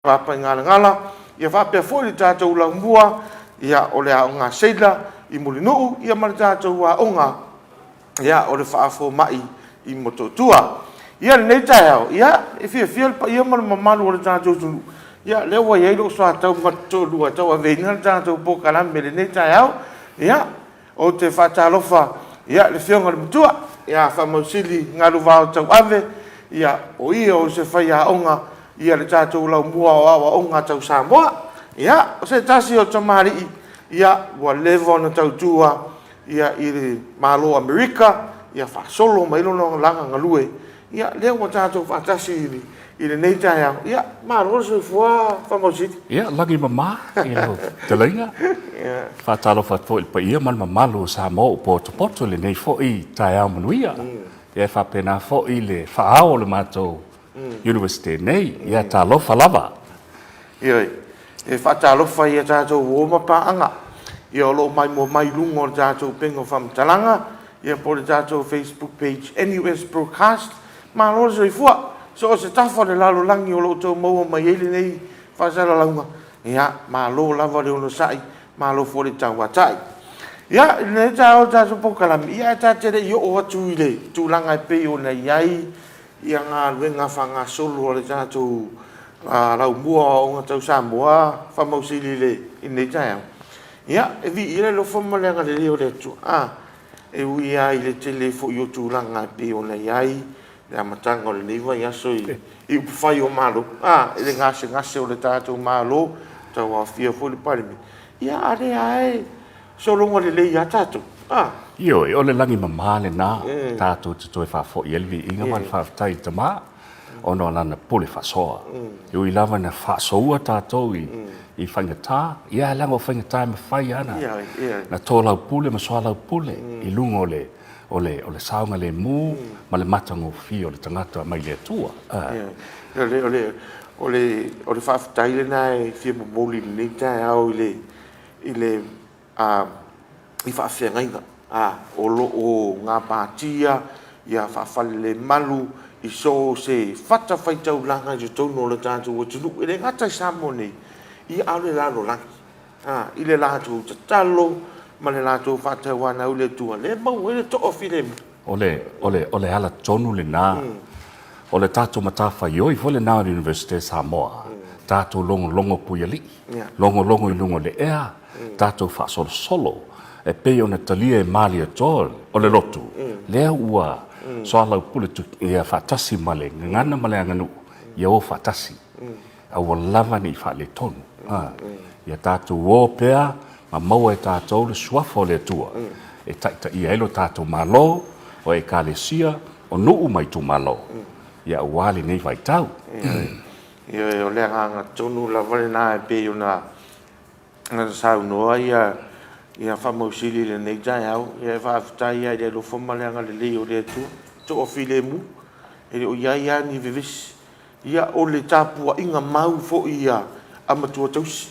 Papaigalagala, ia faapea foi le tatou laumua, ia, o le aoga seila i Mulinuu, ia ma le tatou aoga, ia, o le faafomai i Motootua. Ia, lenei taeao, ia, e fiafia le paia ma le mamalu o le tatou atunuu, ia, lea ua i ai lou soatau ma le toalua e tauaveina le tatou polokalame i lenei taeao. Ia, Ou te faatalofa i le Afioga i le Matua ia Faamausili Galuvao Tauave, ia, o ia o se faiaoga i le tatou laumua o aoaoga tau Samoa. Ia, o se tasi o tamalii ia ua leva ona tautua i le Malo o Amerika, ia faasolo mai lona olaga galue, ia lea ua tatou faatasi i lenei taeao. Ia, malo le soifua Faamausili. Ia, lagi e mama i lau fetalaiga. E faatalofa atu foi i le paia ma le mamalu o Samoa ua potopoto i lenei foi taeao manuia. Ia, e faapena foi le faaao o le matou Iunivesite nei. Ia, talofa lava. Ioe, e faatalofa i a tatou uo ma paaga, ia o lo o maimoa mai i luga o le tatou upega o faamatalaga, ia po o le tatou Facebook page NUS Broadcast. Malo le soifua! So o se tafa o le lalolagi o lo o outou maua mai ai lenei faasalalauga, ia, malo lava le onosai, malo foi le tauatai. Ia, i lenei taeao o le tatou polokalame, ia ae ta te le i oo atu i le tulaga e pei ona i ai ia galuega faagasolo a le tatou Laumua o Aoga Tau Samoa Faamausili i lenei taeao, ia, e viia le alofa ma le agalelei o le Atua. A, e ui lava i le tele foi o tulaga e pei ona i ai le amataga o lenei vaiaso i upufai o Malo, a, i le gasegase o le tatou Malo, tauaofia foi le Palemene, ia a o lea lava e sologa lelei lava tatou, a. Ioe, o le lagi mama lena tatou te toe faafoi ai le viiga ma le faafetai i le Tama ona o Lana pule faasoa. E ui lava ina faasoua tatou i faigata, ia leaga o faigata e mafai lava ona tolaupule ma soalaupule i luga o le o le o le saogalemu ma le matagofie o le tagata mai le Atua. O le o le o le o le faafetai lena e fia momoli i lenei taeao i le i le i faafeagaiga o lo o gapatia ia faafalelemalu i so o se fatafaitaulaga i totonu o le tatou atunuu, e le gata i Samoa nei, ia a o le lalolagi, i le latou tatalo ma le latou faatauanau i le Atua, lea e maua ai le toafilemu. O le, o le, o le ala tonu lena, o le tatou matafaioi foi lena o le Iunivesite o Samoa, tatou logologo puialii, logologo i luga o le ea, tatou faasolosolo e pei ona talia e Malietoa o le lotu, lea ua soalaupule ia faatasi ma le gagana ma le aganuu, ia o faatasi. Aua lava ne i faaletonu. Ia tatou o pea ma maua e tatou le Suafa o le Atua e taitaia ai lo tatou Malo, o Ekalesia, o nuu ma itumalo, ia aua lenei vaitau. Ioe, o le agaga tonu lava lena e pei ona saunoa ia Faamausili i lenei taeao. Ia e faafetai lava i le alofa ma le agalelei o le Atua, toafilemu, e le o i ai lava ni vevesi. Ia, o le tapuaiga mau foi a matua tausi,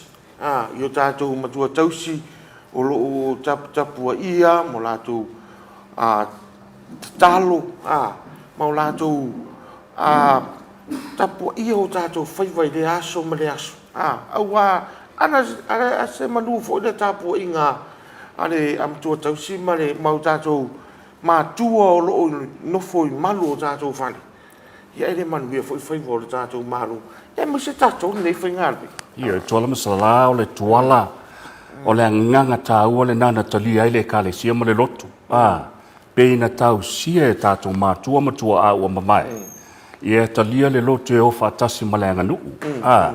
i o tatou matua tausi o lo o taputapuaia ma latou tatalo ma o latou tapuaia o tatou faiva i lea aso ma lea aso. Aua a se manu foi le tapuaiga a le matua tausi ma o tatou matua o lo o nofo i malu o tatou fale, Ia e le manuia foi faiva o le tatou Malo, aemaise tatou lenei faigaluega. Ioe, Tuala ma Salala, o le tuala, o le agaga taua lena na talia ai le Ekalesia ma le lotu, a, pei na tausia e tatou matua ma tuaa ua mavae, ia talia le lotu e o faatasi ma le aganuu, a.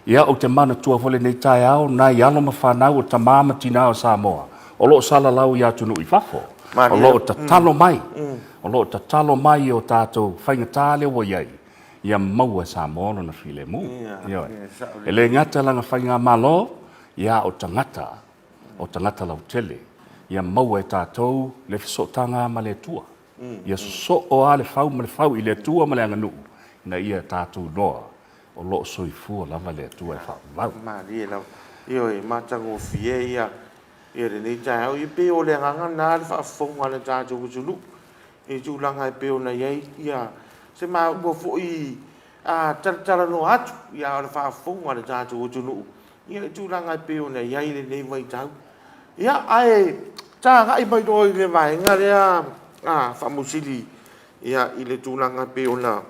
Ia, ou te manatua foi lenei taeao, nai alo ma fanau o tama ma tina o Samoa, o lo o salalau i atunuu i fafo, o lo o tatalo mai, O lo o tatalo mai i o tatou faigata lea ua i ai, ia maua e Samoa lona filemu. Ioe. E le gata lana faigamalo, ia a o tagata, o tagata lautele. Ia maua e tatou le fesootaga ma le Atua. Ia sosoo lava le fau ma le fau i le Atua ma le aganuu, ina ia tatou iloa o lo o soifua lava le Atua e faavavau. Malie lava. Ioe, matagofie ia Ia lenei taeao, ia pei o le agaga lena le faafofoga a le tatou atunuu i tulaga e pei ona i ai ia se maua foi. talatalanoa atu, ia a o le faafofoga a le tatou atunuu i tulaga e pei ona i ai lenei vaitau. Ia, ae tagai mai loa i le vaega lea Faamausili i le tulaga e pei ona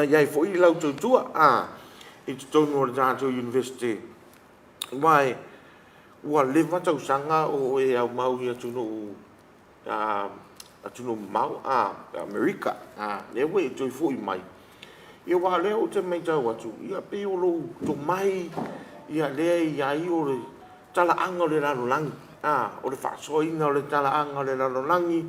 i ai foi lau tautua i totonu o le tatou Iunivesite, aua ua leva tausaga o e aumau i atunuu mamao, Amerika, lea ua e toe foi mai. Ia aua o lea ou te matau atu, e pei o lou tomai lea e i ai o le talaaga o le lalolagi, o le faasoaina o le talaaga o le lalolagi,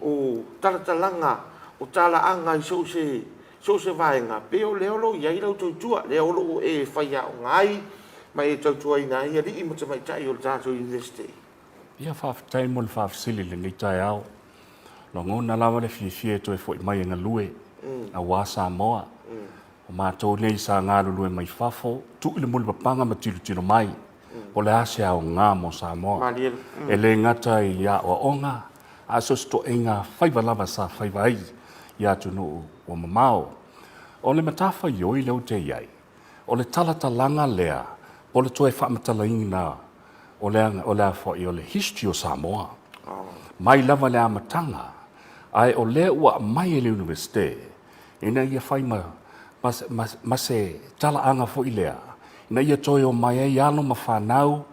o talatalaga o talaaga i so o se vaega, e pei o lea o lo o i ai lau tautua, lea o lo o e faiaoga ai ma e tautuaina ai alii ma tamaitai o le tatou Iunivesite. Ia, faafetai mo le faafesili i lenei taeao. Lagona lava le fiafia e toe foi mai e galue aua Samoa. O matou nei sa galulue mai fafo, tuu i le mulipapaga ma tilotilo mai po o le a se aoga mo Samoa. E le gata i aoaoga, a o so o se ituaiga faiva lava sa faiva ai i atunuu ua mamao. O le matafaioi lea ou te i ai, o le talatalaga lea po o le toe faamatalaina o le o le a foi o le history o Samoa mai lava i le amataga, ae o lea ua aumai e le Iunivesite ina ia fai ma, ma, ma, ma se talaaga foi lea ina ia toe omai ai alo ma fanau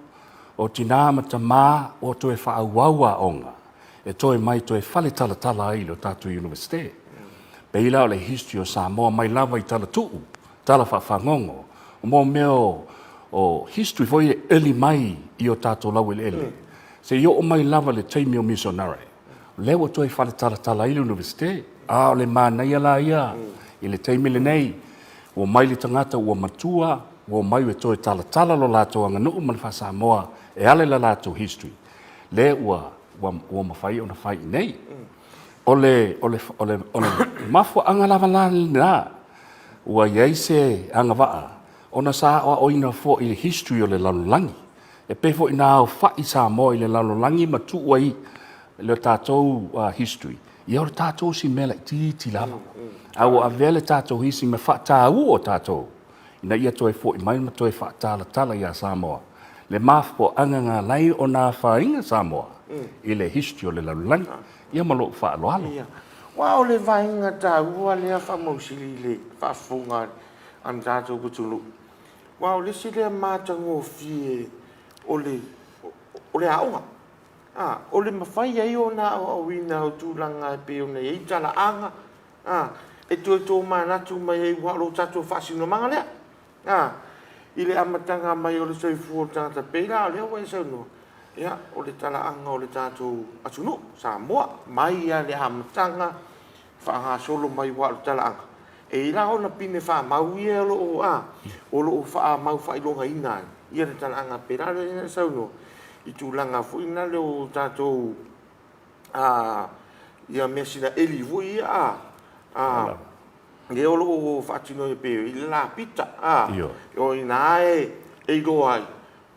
o tinā ma tamā ua toe faaauau aoga e toe mai toe faletalatala ai i le tatou Iunivesite. Pei la o le history o Samoa mai lava i talatuu, tala faafagogo, o mo mea o, o history foi e eli mai i o tatou laueleele, se i oo mai lava i le taimi o missionary, lea ua toe faletalatala ai le Iunivesite. A o le manaia la ia i le taimi lenei, ua mai le tagata ua matua, ua omai e toe talatala lo latou aganuu ma le faa-Samoa e ala i le latou history, lea ua, ua, ua mafai ona fai i inei. O le, o le, o le, o le mafuaaga lava la lena ua i ai se agavaa ona sa aoaoina foi i le history o le lalolagi. E pei foi na aofai Samoa i le lalolagi ma tuu ai le tatou history, ia o le tatou si mea laitiiti lava. A ua avea le tatou history ma faataua tatou ina ia toe foi mai ma toe faatalatala ia Samoa le mafuaaga na ala ai ona afaina Samoa i le history o le lalolagi. Ia ma lou faaaloalo. Ia. Aua o le vaega taua lea Faamausili i le faafofoga a le tatou atunuu, aua o le isi lea matagofie o le o le aoga, a, o le mafai ai ona aoaoina o tulaga e pei ona i ai talaaga, a, e toe tomanatu mai ai aua o lo tatou faasinomaga lea, a, i le amataga mai o le soifua o le tagata, pei la o lea ua e saunoa, ia, o le talaaga o le tatou atunuu, Samoa, mai lava i le amataga faagasolo mai aua o le talaaga, e i ai la ona pine faamau ia o lo o, a, o lo o faamau faailogaina ai ia le talaaga pei la lea na e saunoa i tulaga foi na lea o tatou ia mea sinaeli foi ia, a, lea o lo o faatino e pei o le lapita, a, o i ina e iloa ai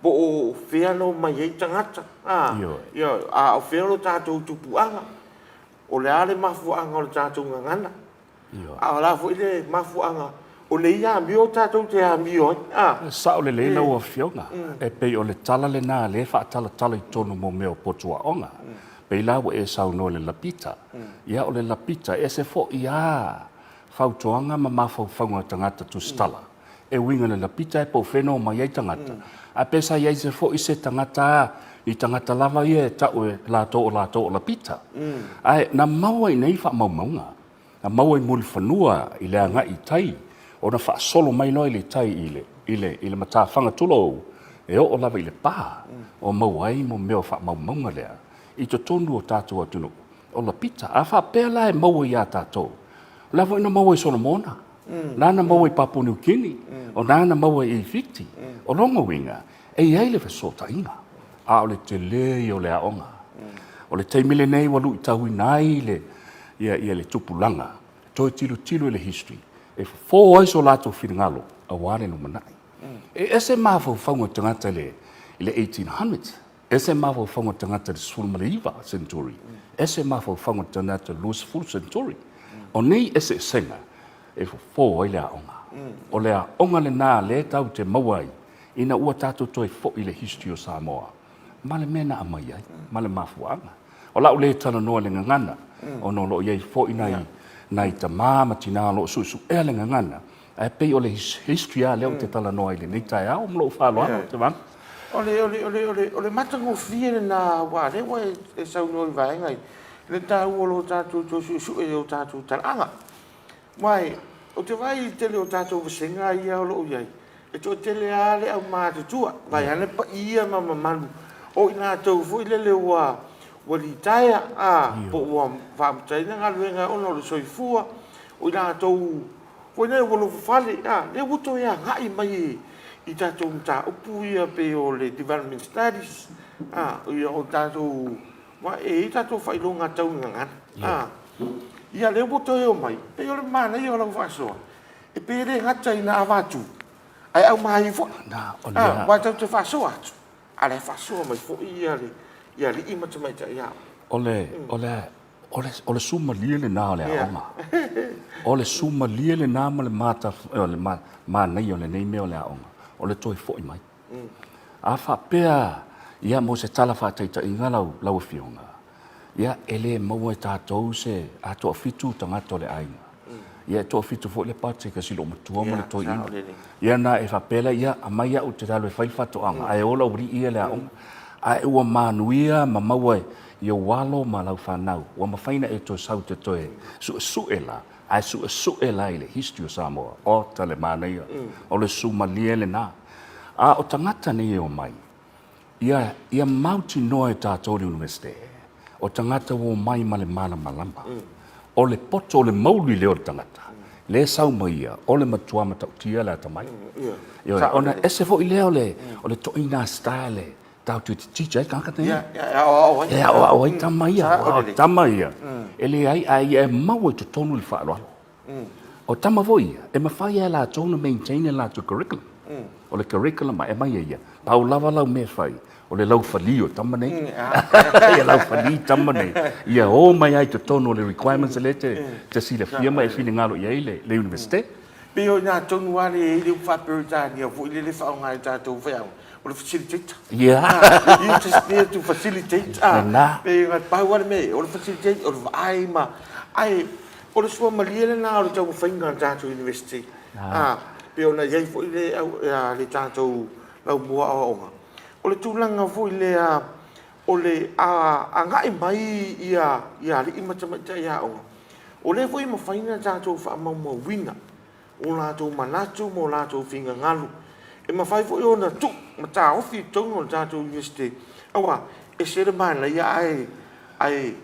po o fea na omai ai tagata, a, a o fea lo tatou tupuaga, o le a le mafuaaga o le tatou gagana, a o le a foi le mafuaaga o nei amio tatou te amio ai, a. E sao lelei lau Afioga, e pei o le tala lena lea e faatalatala i totonu mo mea o potu aoga. Pei la ua e saunoa i le lapita, ia o le lapita e ese foi a fautuaga ma mafaufauga o tagata tusitala. E uiga i le lapita e po o fea na omai ai tagata, ae pe sa i ai se foi se tagata ni tagata lava ia e tau e latou o latou o lapita. Ae na maua i nei faamaumauga, na maua i Mulifanua i le agai i tai, ona faasolo mai loa i le tai i le, i le, i le matafaga tulou, e oo lava i le pa o maua ai mo mea o faamaumauga lea i totonu o tatou atunuu o lapita. A faapea la e maua ia tatou, o le a foi na maua i Solomona, na na maua i Papua Niu Kini, o na na maua i Fiti. O lona uiga, e i ai le fesootaiga, a o le tele ia o le aoga. O le taimi lenei ua luitauina ai le, ia, ia le tupulaga, toe tilotilo i le history, e fofo ai so latou finagalo aua le lumanai. E ese mafaufauga o tagata i le, i le 1800s, ese mafaufauga o tagata i le 19 century, ese mafaufauga o tagata i le 20 century. O nei eseesega, e fofo ai le aoga. O le aoga lena lea tatou te maua ai ina ua tatou toe foi i le history o Samoa ma le mea na aumai ai ma le mafuaaga. O lau le talanoa i le gagana ona o lo o i ai foi nai, nai tama ma tina o lo o suesuea le gagana, ae pei o le history lava lea ou te talanoa ai i lenei taeao ma lou faaaloalo Tevaga. O le, o le, o le, o le, o le matagofie lena aua o lea ua e saunoa i vaega ia, le taua o lo tatou toe suesue i o tatou talaaga. Aua ou te vaai i le tele o tatou vasega ia o lo o i ai, e toatele lava le aumatutua, vaeane paia ma mamalu o i latou foi lele ua litaea, po ua faamutaina galuega ona o le soifua, o i latou foi lele ua nofofale, lea ua toe agai mai i tatou mataupu ia pei o le Development Studies, o tatou Aua e i ai tatou faailoga tau gagana, a, ia lea ua toe omai, pei o le manaia o lau faasoa, e pei e le gata ina avatu, ae aumai foi. A, aua tatou te faasoa atu, a o la e faasoa mai foi ia alii ma tamaitai aoga. O le, o le, o le, o le sumalie lena o le aoga. O le sumalie lena ma le mata, o le manaia o lenei mea o le aoga, o le toe foi mai. A faapea, ia mo se tala faataitaiga lau, lau Afioga, ia e le maua e tatou se, a toafitu tagata o le aiga, ia e toafitu foi le budget a si loomatua ma le toeaina. Ia na e faapea lea, ia aumai au ou te alu e fai le faatoaga, ae o lau alii ia i le aoga. Ae ua manuia ma maua i ou alo ma lau fanau, ua mafai ona e toe sau e te toe suesue la, ae suesue la i le history o Samoa, oka le manaia, o le sumalie lena. A o tagata nei e omai, ia, ia mautinoa e tatou le Iunivesite, o tagata ua omai ma le malamalama. O le poto, o le mauli lea o le tagata, lea e sau mai ia, o le matua matautia le atamai. Ioe, ona ese foi lea o le, o le toina style e tatou te teach ai tagata nei. E aoao ai. E aoao ai tama ia. O tama ia, e leai, ae ia e maua i totonu le faaaloalo. O tama foi ia, e mafai lava e latou ona maintain le latou curriculum. O le curriculum e aumai e ia, pau lava lau mea e fai, o le laufali o tama nei. Ia laufali tama nei, ia o mai lava i totonu o le requirements lea e te silafia ma e finagalo i ai le Iunivesite. Pei o i ina tonu lava lea e i ai le upu faa-Peretania foi lele e faaaoga e tatou faiaoga, o le facilitator. You just need to facilitate. Lena. Pei na pau lava le mea, o le facilitate, o le vaai ma... Ae o le suamalie lena o le taumafaiga a le tatou University. A, pei ona i ai foi le, le tatou laumua aoaoga. O le tulaga foi lea o le agai mai ia alii ma tamaitai aoga, o lea foi e mafai ona tatou faamaumauina o latou manatu ma o latou finagalo. E mafai foi ona tuu ma taofi i totonu o le tatou Iunivesite, aua e ese le manaia ae, ae,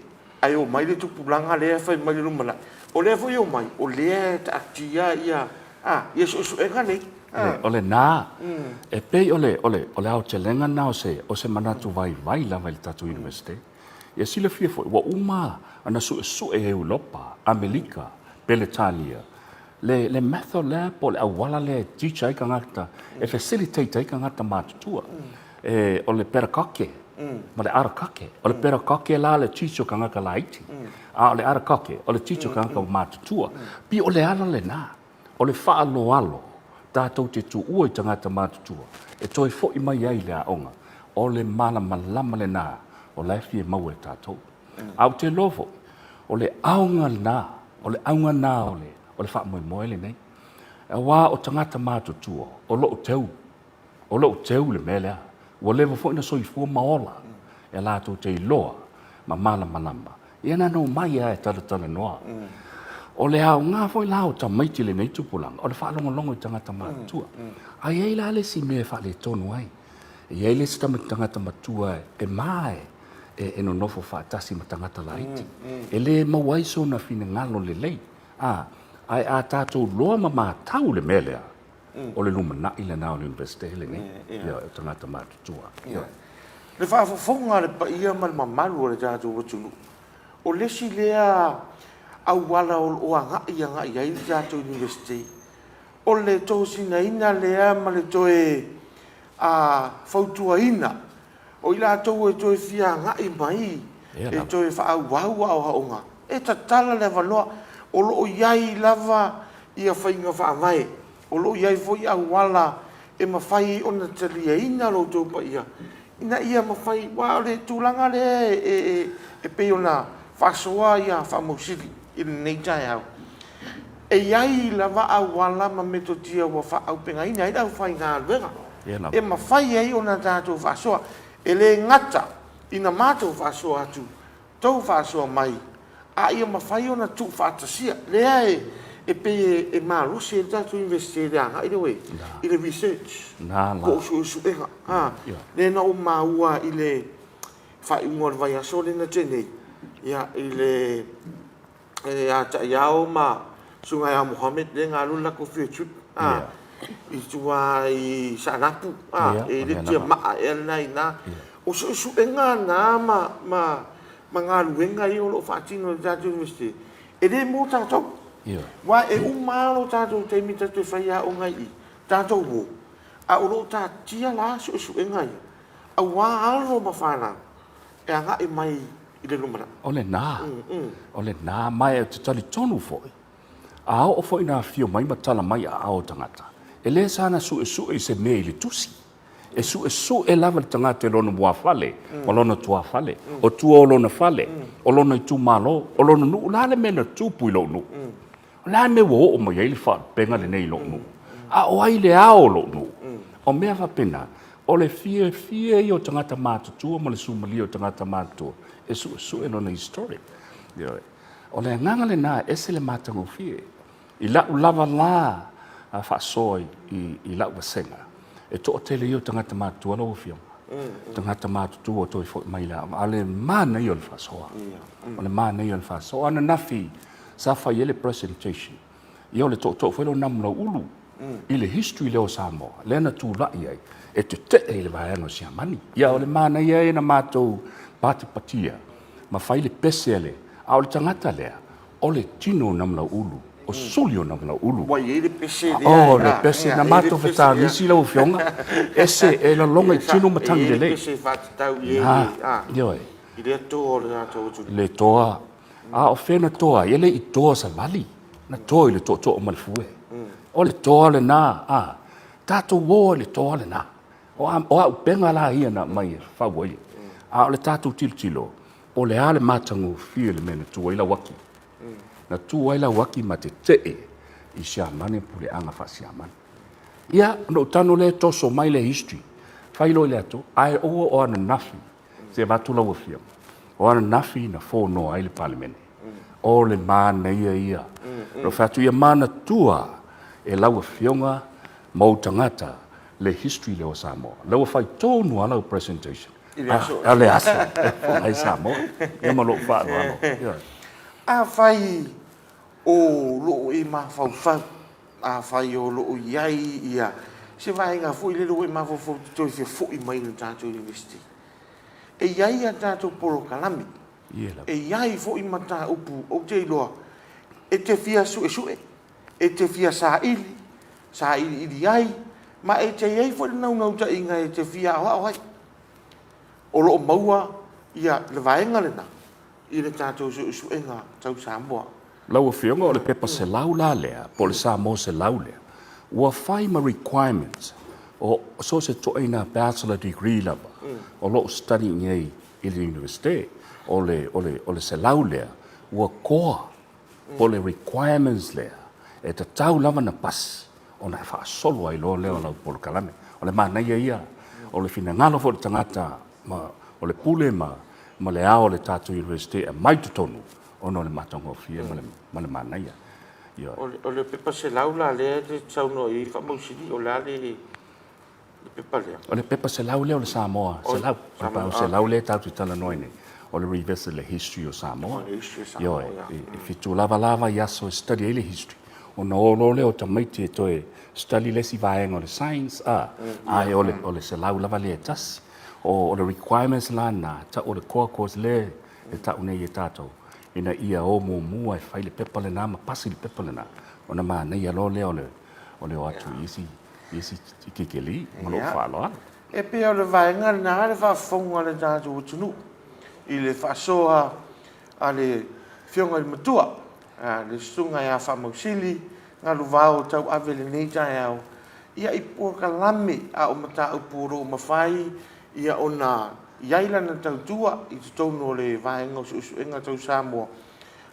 ae omai le tupulaga lea e fai mai i le lumanai. O lea foi e omai, o lea e taatia ia, a, ia suesuega nei. O lena, e pei o le, o le, o le aotelega lena o se, o se manatu vaivai lava i le tatou Iunivesite. Ia silafia foi, ua uma ona suesue e Europa, Amelika, Peletania, le, le method lea po o le auala lea e teach ai tagata, e facilitate ai tagata matutua. E, o le pedagogy ma le arakake. O le pedagogy la le teach o tagata laiti, a o le arakake, o le teach o tagata matutua. Pei o le ala lena, o le faaaloalo tatou te tuua i tagata matutua e toe foi mai ai i le aoga, o le malamalama lena o la e fia maua e tatou. A ou te iloa foi, o le aoga lena, o le auga lena o le, o le faamoemoe lenei. Aua o tagata matutua, o lo o teu, o lo o teu le mea lea. Ua leva foi ona soifua ma ola e latou te iloa ma malamalama. Ia na ona omai lava e talatalanoa. O le aoga foi la o tamaiti i lenei tupulaga, o le faalogologo i tagata matutua. Ae i ai la le isi mea e faaletonu ai. E i ai le isi tagata matua e ma e e nonofo faatasi ma tagata laiti. E le maua ai sona finagalo lelei. A, ae a tatou loa ma matau le mea lea, o le lumanai lena o le Iunivesite lenei, ia, o tagata matutua. Ia. Le faafofoga a le paia ma le mamalu o le tatou atunuu, o le isi lea auala o lo o agai agai ai le tatou Iunivesite, o le tosinaina lea ma le toe fautuaina O i latou e toe fia agai mai e toe faaauau aoaoga, e tatala le avanoa. O lo o i ai lava ia faiga faavae, o lo o i ai foi auala e mafai ai ona taliaina lo outou paia ina ia mafai, aua o le tulaga lea e pei ona faasoa ia Faamausili i lenei taeao, e i ai lava auala ma metotia ua faaaupegaina ai le aufaigaluega e mafai ai ona tatou faasoa. E le gata ina matou faasoa atu, tou faasoa mai, a ia mafai ona tuufaatasia. Lea e pei e malosi ai le tatou Iunivesite i le agai lea ua i ai, i le research po o suesuega. Lea na ou maua i le faaiuga o le vaiaso lea na tea nei, i le ia Taiao ma Susuga ia Mohammed lea na alu le latou field trip i tua i Saanapu, e i ai le tiamaa ea lena e i ina. O suesuega na ma galuega ia o lo o faatino e le tatou Iunivesite, e le mo tatou. Aua e uma lava lo tatou taimi tatou te faiaoga ai i i, tatou o, a o lo o taatia la suesuega ia, aua alo ma fanau e agai mai i le lumanai. O lena, o lena, ma ou te talitonu foi, a oo foi ina afifio mai ma tala mai aao o tagata, e le saga suesue i se mea i le tusi. E suesue lava le tagata i lona muafale ma lona tuafale, o tua o lona fale, o lona itumalo, o lona nuu. O le a le mea na tupu i lou nuu? O le a le mea ua oo mai ai le faalupega lenei i lou nuu? A o ai le ao o lou nuu? O mea faapena, o le fiafia ia o tagata matutua ma le sumalia o tagata matutua e suesue lona history. Ioe. O le agaga lena e ese le matagofie. I la'u lava la faasoa i la'u vasega, e toatele ia o tagata matutua lau Afioga, tagata matutua ua toe foi mai i le aoga, a o le manaia o le faasoa, o le manaia o le faasoa. O ananafi sa fai ai le presentation, ia o le tootoo foi lea o Namulauulu i le history lea o Samoa, lea na tulai ai e tete'e i le vaega o Siamani. Ia o le manaia ia na matou patipatia ma fai le pese a le, a o le tagata lea, O le tino o Namulauulu, o suli o Namulauulu. Ua i ai le pese lea. Oh, le pese na matou fetagisi lau Afioga, ese e laloga i tino matagi lelei. E i ai le pese faatatau i ai, ioe, i lea toa o le tatou atunuu. Le toa, a o fea na toa ai? E le i toa savali, na toa i le tootoo ma le fue. O le toa lena, a, tatou o i le toa lena. O aupega la ia na aumai e fau ai. A o le tatou tilotilo, Po o le a le matagofie o le mea na tu ai Lauaki. Na tu ai Lauaki ma tetee i Siamani ma puleaga faa-Siamani. Ia, ona ou tago lea toso mai le history, fai loa i le ato, ae aua o ananafi, se avatu lau Afioga, o ananafi na fonoa ai le Palemene. O le manaia ia. Na ou fai atu, ia manatua e lau Afioga ma ou tagata le history lea o Samoa. Lea ua fai tonu lava lau presentation. I le aso. A le aso e fofoga ai Samoa. Ia ma lou faaaloalo. Afai o lo o e mafaufau, afai o lo o i ai ia se vaega foi lele ua e mafaufau e te toe fia foi mai i le tatou Iunivesite, e i ai a tatou polokalame, e i ai foi mataupu ou te iloa e te fia suesue, e te fia saili, sailiili ai, ma e te i ai foi le naunautaiga e te fia aoao ai. O lo o maua ia le vaega lena i le tatou suesuega tau Samoa. Lau Afioga, o le pepa selau la lea, po o le Samoa selau lea, ua fai ma requirements o so o se ituaiga Bachelor degree lava o lo o study nei i le Universite. O le, o le, o le selau lea, ua koa po o le requirements lea e tatau lava ona pasi ona faasolo ai loa lea o lau polokalame. O le manaia ia, o le finagalo foi o le tagata ma o le pule ma, ma le ao o le tatou University e aumai totonu ona o le matagofie ma le, ma le manaia. Ioe. O le pepa selau la lea e te saunoa i ai Faamausili, o le a le le pepa lea? O le pepa selau lea o le Samoa selau. O le pepa selau lea tatou te talanoa ai nei, o le revisit le history o Samoa. O le history o Samoa, ia. Ioe, e fitu lava la vaiaso e study ai le history, ona o loa lea o tamaiti e toe study le isi vaega o le science, a, ae o le, o le selau lava lea e tasi. O, o le requirements la lena, tau o le core course lea e tau nei e tatou, ina ia o muamua e fai le pepa lena ma pasi le pepa lena, ona manaia loa lea o le, o le o atu i isi i isi tikeli ma lou faaaloalo. E pei o le vaega lena le faafofoga a le tatou atunuu i le faasoa a le Afioga i le Matua, le Susuga ia Faamausili Galuvao Tauave i lenei taeao, ia i polokalame a o mataupu o lo o mafai ia ona i ai lana tautua i totonu o le Vaega o Suesuega Tau Samoa,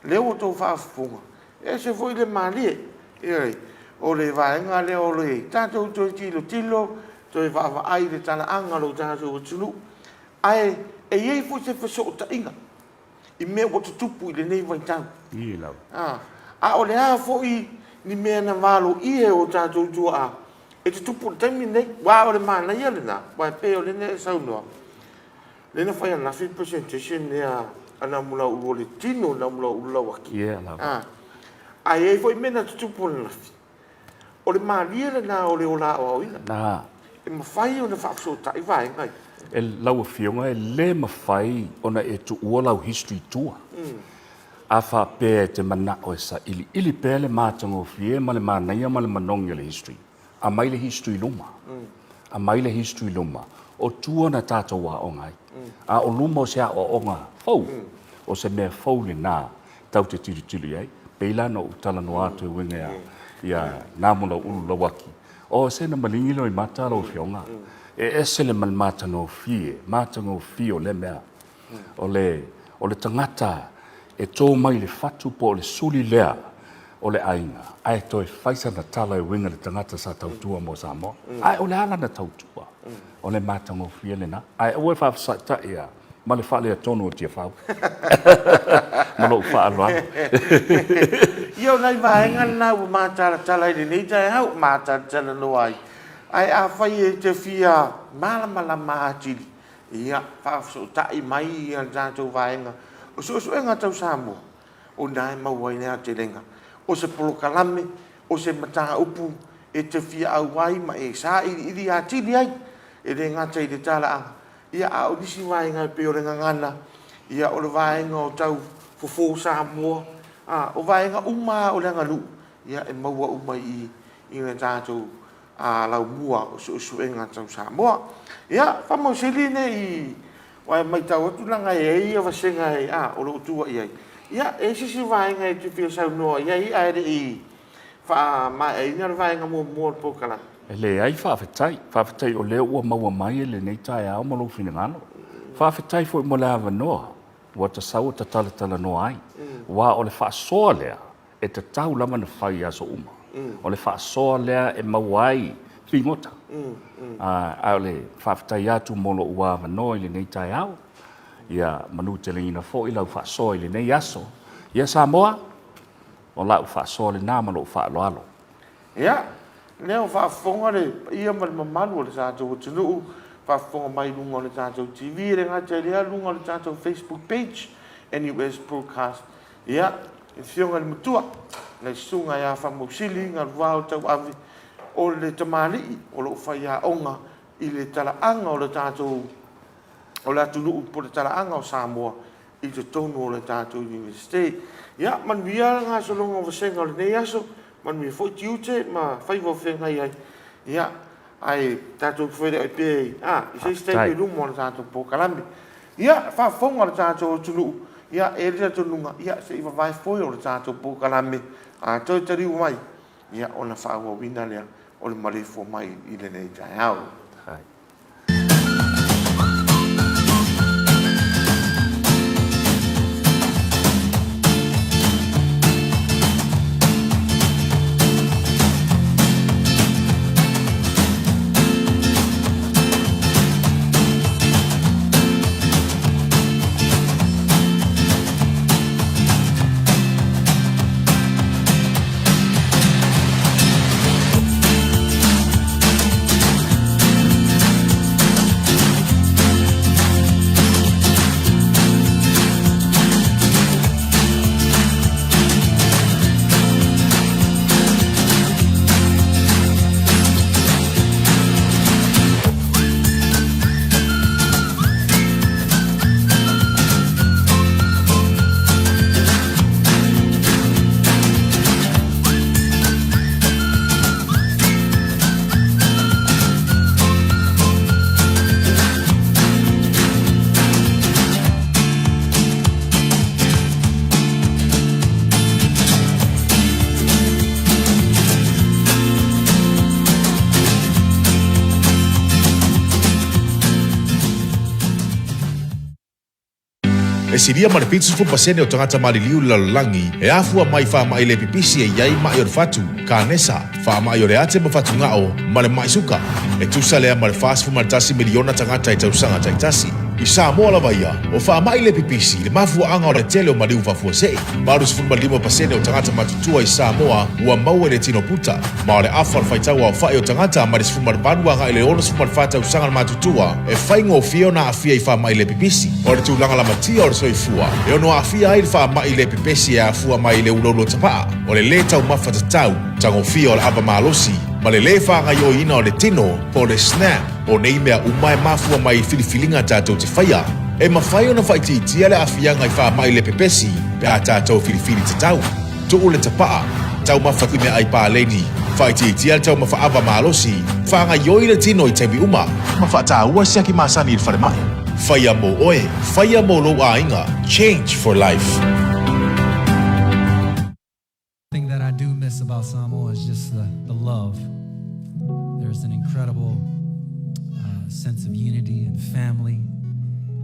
lea ua outou faafofoga, e ese foi le malie, ioe, o le vaega lea o le tatou toe tilotilo, toe vaavaai i le talaaga o lo tatou atunuu, ae e i ai foi se fesootaiga i mea ua tutupu i lenei vaitau. A o le a foi ni mea na valoia e o tatou tuaa e tutupu i le taimi lenei. Aua o le manaia lena, aua e pei o lea na e saunoa, lea na fai ananafi le presentation lea a Namulauulu o le tino o Namulauulu Lauaki. Ae i ai foi mea na tutupu ananafi. O le malie lena o le ola aoaoina. E mafai ona faafesootai vaega ia. E, lau Afioga, e le mafai ona e tuua lau history i tua. A faapea e te manao e sailiili pea le matagofie ma le manaia ma le manogi o le history, aumai le history i luma. Aumai le history i luma, o tua na tatou aoga ai. A o luma o se aoaoga fou, o se mea fou lena tatou te tilotilo i ai. Pei la na ou talanoa atu e uiga ia Namulauulu Lauaki, o se na maligi loimata lau Afioga, e ese le matagofie, matagofie o lea mea. O le, o le tagata e to mai le fatu po o le suli lea o le aiga, ae toe fai sana tala e uiga i le tagata sa tautua mo Samoa. Ae o le a lana tautua? O le matagofie lena. Ae aua e faafesaitai ia ma le faaleatonu o Tiafau. Ma lou faaaloalo. Ia o nai vaega na ua matalatala i lenei taeao, matalatalanoa ai. Ae afai e te fia malamalama atili, ia faafesootai mai ia le tatou vaega o Suesuega Tau Samoa, o i ina e maua ai le aotelega o se polokalame, o se mataupu e te fia auai ma e sailiili atili ai, e le gata i le talaaga, ia a o nisi vaega e pei o le gagana, ia o le vaega o tau fofo Samoa, a, o vaega uma lava o le aganuu, ia e maua uma i i i le tatou Laumua o Suesuega Tau Samoa. Ia, faamausili ne i, aua e matau atu leaga e i ai vasega e, a, o lo o tua i ai. Ia, e i ai se isi vaega e te fia saunoa i ai ae le i faamaeaina le vaega muamua o le polokalame? E leai, faafetai. Faafetai o lea ua maua mai lenei taeao ma lou finagalo. Faafetai foi mo le avanoa ua ta sau o ta talatalanoa ai, aua o le faasoa lea e tatau lava ona fai i aso uma. O le faasoa lea e maua ai figota. Ae o le faafetai atu mo lou avanoa i lenei taeao. Ia manuteleina foi lau faasoa i lenei aso. Ia Samoa, o lau faasoa lena ma lou faaaloalo. Ia, lea ua faafofoga le paia ma le mamalu o le tatou atunuu, faafofoga mai i luga o le tatou TV, e le gata i lea, luga o le tatou Facebook page, NUS Broadcast. Ia, le Afioga i le Matua, le Susuga ia Faamausili Galuvao Tauave, o le tamalii o lo o faiaoga i le talaaga o le tatou o le atunuu po o le talaaga o Samoa i totonu o le tatou Iunivesite. Ia, manuia le gasologa o vasega o lenei aso, manuia foi tiute ma faiva o feagai ai. Ia, ae tatou feiloai pea i, a, i se isi taimi i luma o le tatou polokalame. Ia, faafofoga le tatou atunuu, ia, e i ai le talitonuga, ia, se i vavae foe o le tatou polokalame, a toe taliu mai, ia, ona faaauauina lea o le maleifua mai i lenei taeao. E silia ma le 70% o tagata maliliu i le lalolagi e afua mai i faamai le pipisi e i ai maʻi o le fatu, kanesa, faamai o le ate ma fatugao, ma le maʻi suka. E tusa lea ma le 41 miliona tagata i tausaga taitasi. I Samoa lava ia, o faamai le pipisi le mafuaaga o le tele o maliu faafuasei. 85% o tagata matutua i Samoa ua maua i le tino puta, ma o le afa o le faitau aofai o tagata mai le 18 agai i le 64 tausaga le matutua e faigofie ona aafia i faamai le pipisi. O le tulaga lamatia o le soifua e ono aafia ai le faamai le pepesi e afua mai i le uloulou tapaa, o le lē taumafa tatau, tagofia o le ava malosi, ma le lē faagaoioiina o le tino po o le SNAP. O nei mea uma e mafua mai i filifiliga tatou te faia. E mafai ona faaitiitia le aafiaga i faamai le pepesi pe a tatou filifili tatau. Tuu le tapaa, taumafa i meaai paleni, faaitiitia le taumafa ava malosi, faagaioi le tino i taimi uma, ma faataua siaki masani i le falemai. Faia mo oe, faia mo lou aiga, Change for life. Thing that I do miss about Samoa is just the, the love. There's an incredible uh, sense of unity and family.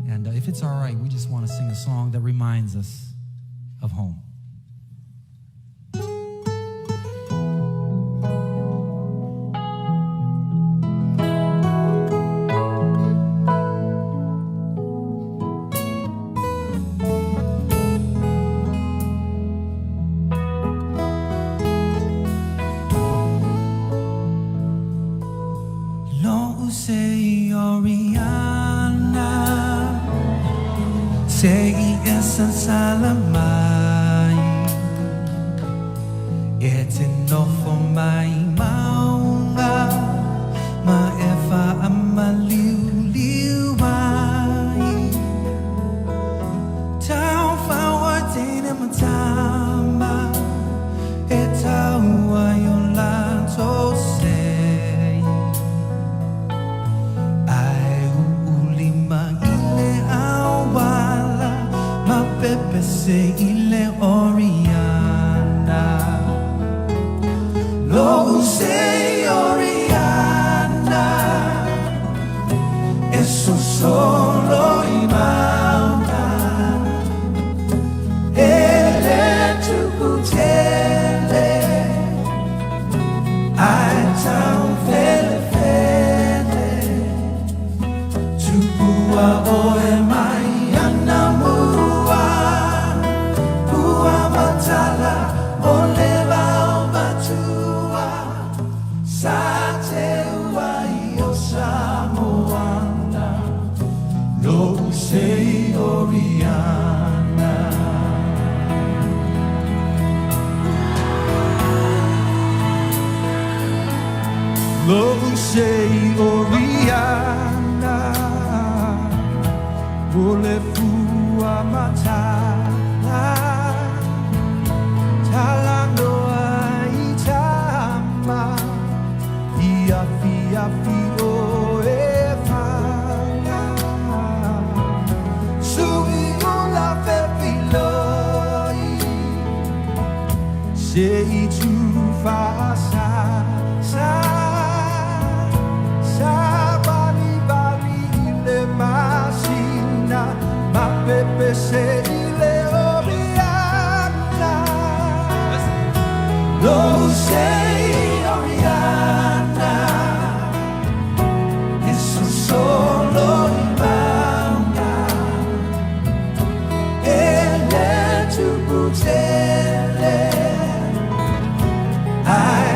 And uh, if it's all right, we just want to sing a song that reminds us of home. Lo'u sei Oriana Se i e salasala mai E te nofo mai mauga Ma e faamaliuliu ai Taufao o teine ma tama E tau ai o latou sei Ae uulima i le auala Ma pepese i le Oriana Lo'u sei Oriana E sosolo i mauga E le tupu tele Ae taufelefele Tupua oe mai anamua Pua matala o le vao matua Sa teua i o Samoana Lo'u sei Oriana. Lo'u sei Oriana O le fua matala Talanoa i tama I afiafi o e fana Sui ula fefiloi Se i tu faasasa Sa valivali i le masina Ma pepese i le Oriana Lo'u sei Oriana E sosolo i mauga E le tupu tele Ae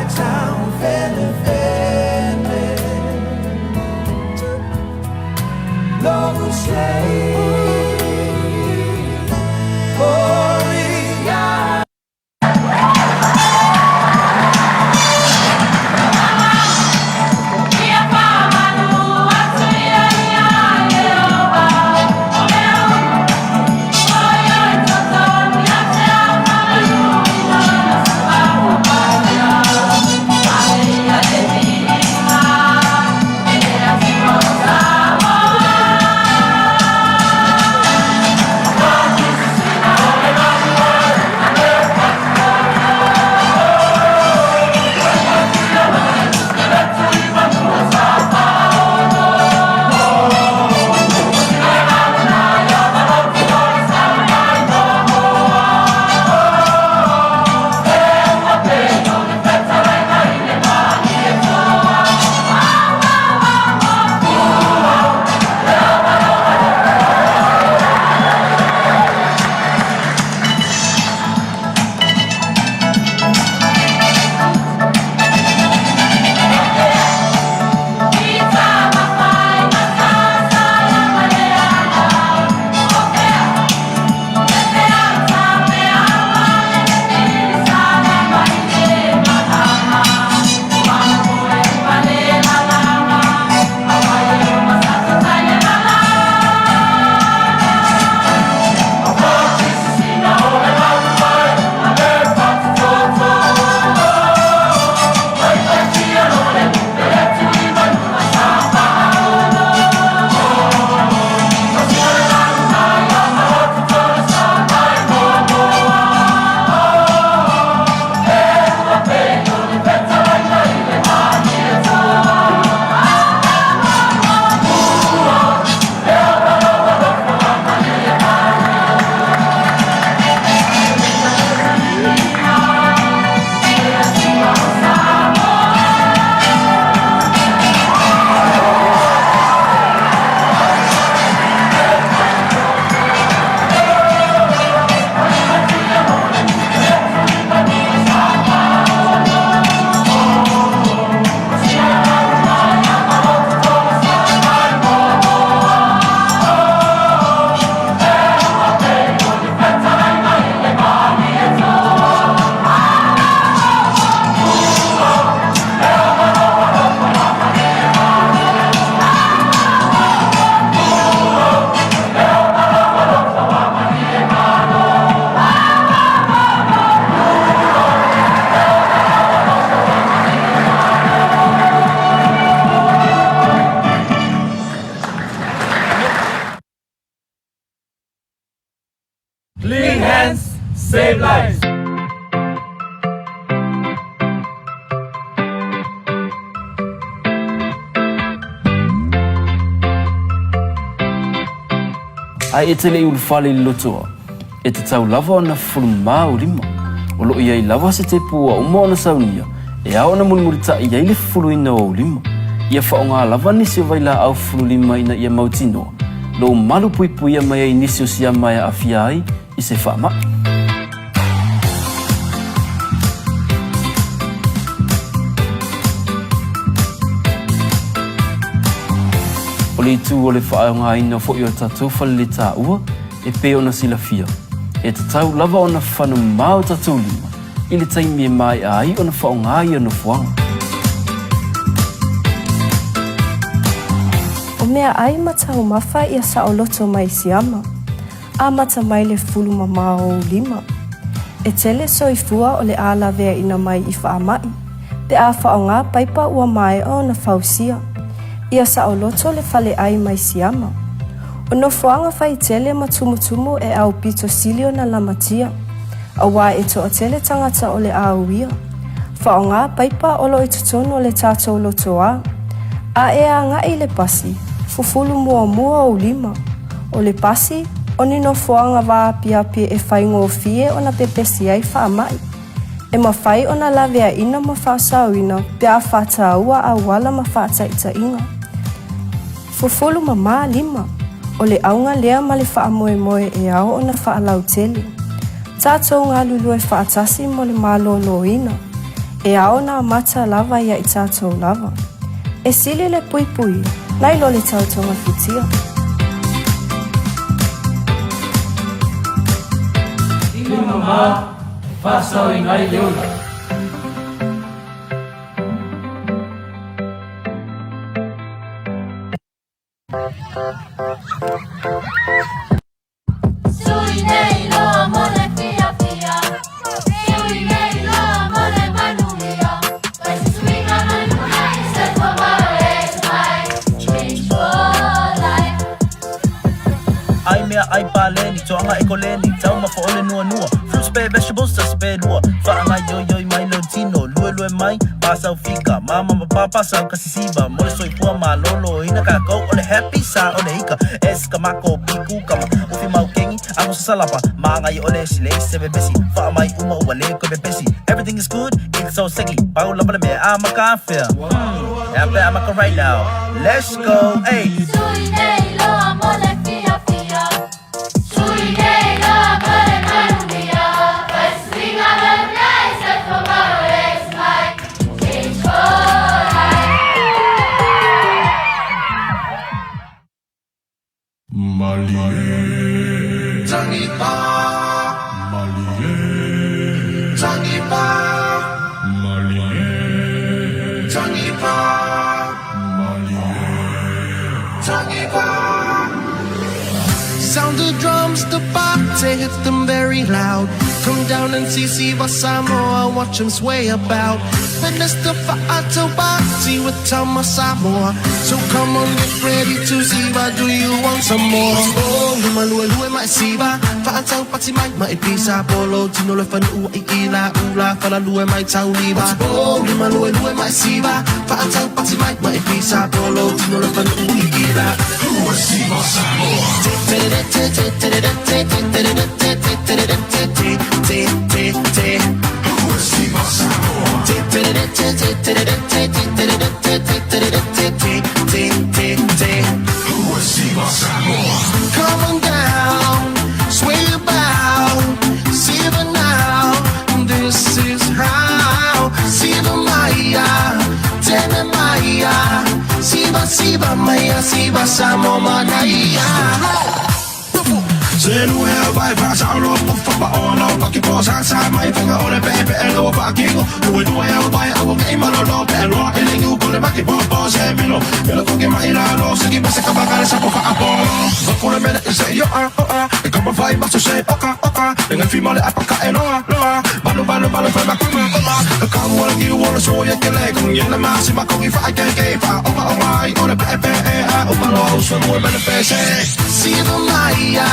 Ae e te le i ulufale i le lotoa, e tatau lava ona fufulu mamā ou lima. O lo o i ai lava se tepu ua uma ona saunia e ao ona mulimulitaʻi ai le fufuluina o ou lima. Ia faaaoga lava nisi o vailaau fufulu lima ina ia mautinoa lou malu puipuia mai ai nisi o siama e aafia ai i se faamai. O le itu o le faaaogaina foi o tatou faleletaua e pei ona silafia, e tatau lava ona fano mamao tatou lima i le taimi e maea ai ona faaaoga ia nofoaga. O meaai ma taumafa ia saoloto mai siama. Amata mai le fulu mamao o ou lima. E tele soifua o le a laveaina mai i faamai, pe a faaaoga paipa ua maea ona fausia. Ia saoloto le faleai mai siama. O nofoaga faitele ma tumutumu e aupito sili ona lamatia, auā e toatele tagata o le a uia. Faaaoga paipa o lo o i totonu o le tatou lotoa. A e agai i le pasi, fufulu muamua ou lima. O le pasi, o ni nofoaga vaapiapi e faigofie ona pepesi ai faamai. E mafai ona laveaina ma faasaoina pe a faataua auala ma faataitaiga. Fufulu mamā lima, o le auga lea ma le faamoemoe e ao ona faalautele. Tatou galulue faatasi mo le malōlōina. E ao ona amata lava ia i tatou lava. E sili le puipui, nai lo le tau togafitia. Lima mamā e faasaoina ai le ola. Ai mea ai paleni, toaga e koleni, taumafa o le nuanua, fruits pe vegetables tasi pe lua, faagaioioi mai lou tino, luelue mai, pasau fika, mama ma papa sau kasisiva, mo le soifua malōlōina kākou o le happy sa o le ika, es ka mako piku kama, ufi mau kengi, ago sasalapa, magai o le sile se pepesi, faamai uma ua le koe pepesi, everything is good, it's so seki, pau lava le mea a maka afea, hmm, ea pe a maka right now, let's go, hey. Sound the drums, the party, hit them very loud. Come down and see Siva Samoa, watch them sway about. Then it's the Fa'ato party with Tama Samoa. So come on, get ready to Siva, do you want some more? Oh, luma lue lue mai Siva, Fa'atau pati mai mai pisa, polo tino le whanua i ila ula, fala lue mai tauliva. Oh, luma lue lue mai Siva, Fa'atau pati mai mai pisa, polo tino le whanua i ila. Come on down, sway about, Siva now, this is how, Siva Maya, Tene Maya, Siva Siva Maya, Siva Samo Manaia. Se lue au vai whaasaolo pufa pa ono Paki po sa sa mai whanga o le pepe e loa whaakingo Lue lue au vai au ke i malolo Pe loa e le ngu kole maki po po se milo Milo koke mai lalo Se ki pese ka bakare sa po whaapolo Makule mele i se yo a o a E kama vai maso se oka oka Le ngai fima le apaka e loa loa Balu balu balu whai makuma oma Ka kau wala ki wala soya ke le Kong yena masi makongi wha ke ke Wha oma oma i o le pepe e a Uma loa usua mue mele pese Siva Maya,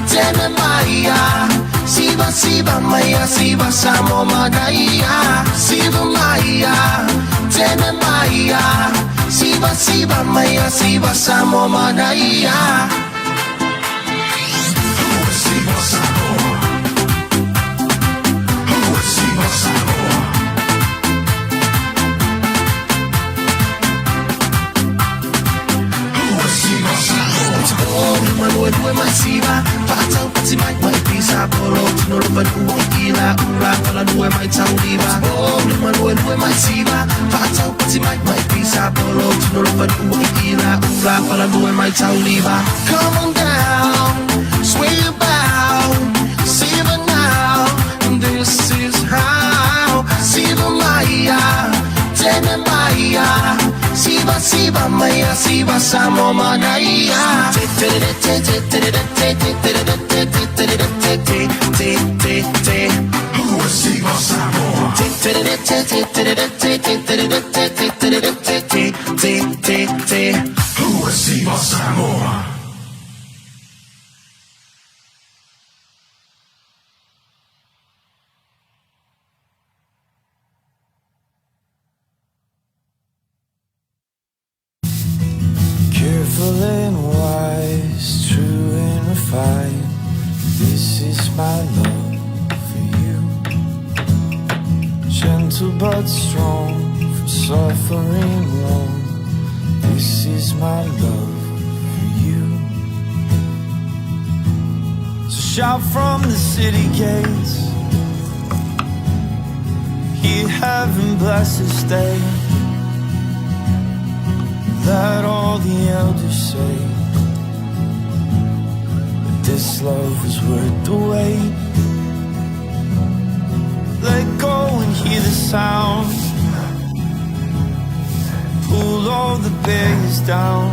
Tene Maya, Siva Siva Maya, Siva Samo Manaia, Siva Maya, Tene Maya, Siva Siva Maya, Siva Samo Manaia. Siva Samoa? Who is Siva Samoa? Come on down, sway about, Siva now, and this is how. Siva Maya, Tene Maya, Siva Siva Maya, Siva Samo Manaya. Who is Siva Samoa? Who is Siva Samoa? Careful and wise, true and refined. This is my love for you. Gentle but strong, from suffering long. This is my love for you. So shout from the city gates. Hear heaven bless this day. Let all the elders say that this love is worth the wait. Let go and hear the sound. Pull all the barriers down.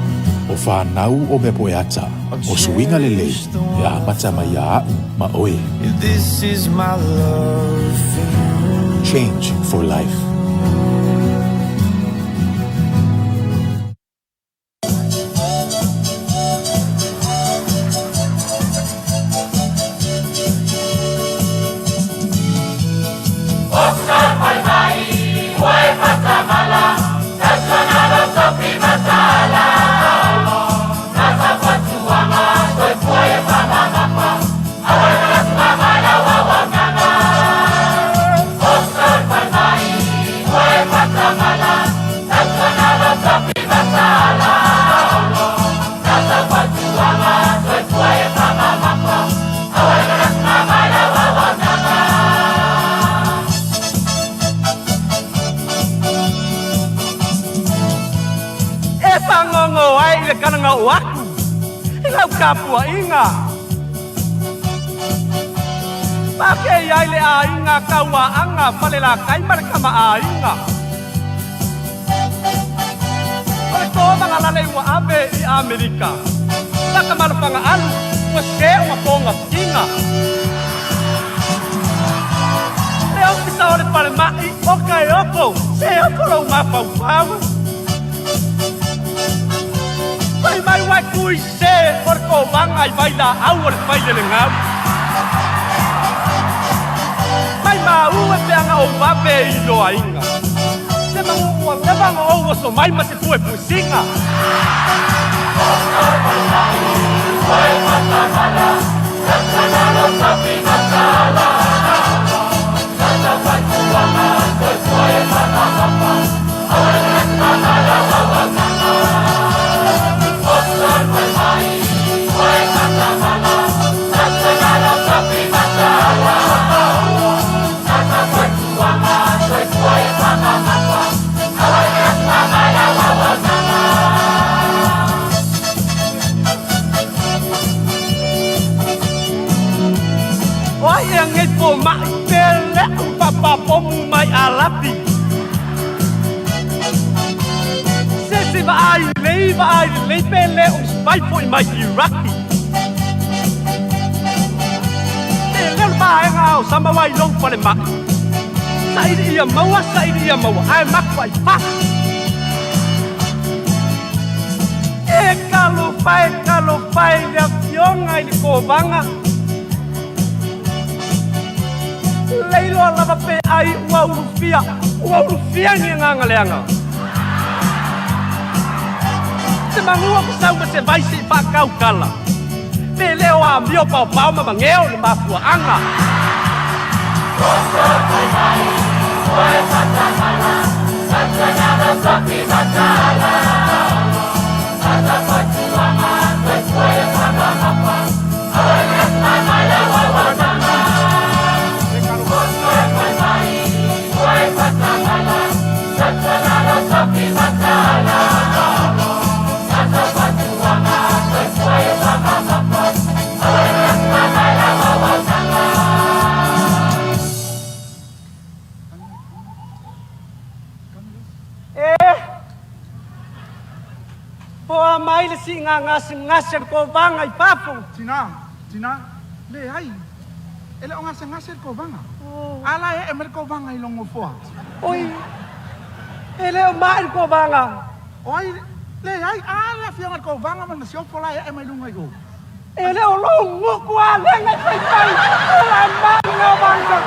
O whānau o mea poe ata, o suiga lelei, e amata mai iā a'u ma oe. If this is my love for you. Change for life. E fagogo ai i le kalaga'u aku i lau tapuaʻiga. Pakei ai le aiga tauaaga falelakai ma le kamaʻāiga. O le tomagalale ua ave i Amerika. Lakamalofagaalu ua sē o matogafitiga. Le ofisa o le falemaʻi o Kaeoko, se oko lou mafaufau. Fai mai ua e tui sē o le kovaga i vailaau o le failelegau. Mai maua e peaga ou vave e iloaina. Se magu ua leva ona ou oso mai ma se puepuesiga. O ai ea nei fomaʻi pe leʻu papapomu mai Alapi. Se se vaai lelei vaai lelei pe le o se vai foʻi mai Iraki. Te leo le vaega o sama wai lou falemaʻi. Saili ia maua, saili ia maua, ae makuaʻi fasi. E talofa e, talofa e le afioga i le kovaga. Leiloa lava pe ai ua ulufia, ua ulufia ni agaga leaga. Se magua ku sau ma se vai seʻi faakaukala. Pe le o amio paopao ma mageo le mafuaaga. E Poa mai le siiga gasegase a le kovaga i fafo. Tina, tina, leai, e le o gasegase le kovaga. A la e ee mai le kovaga i lou nofoa. Oi, e le o mai le kovaga. O ai, leai, a le afioga i le kovaga ma le masiofo la e ee mai luga i o. E le o lou gutu a lega e faifai, o la mai le kovaga.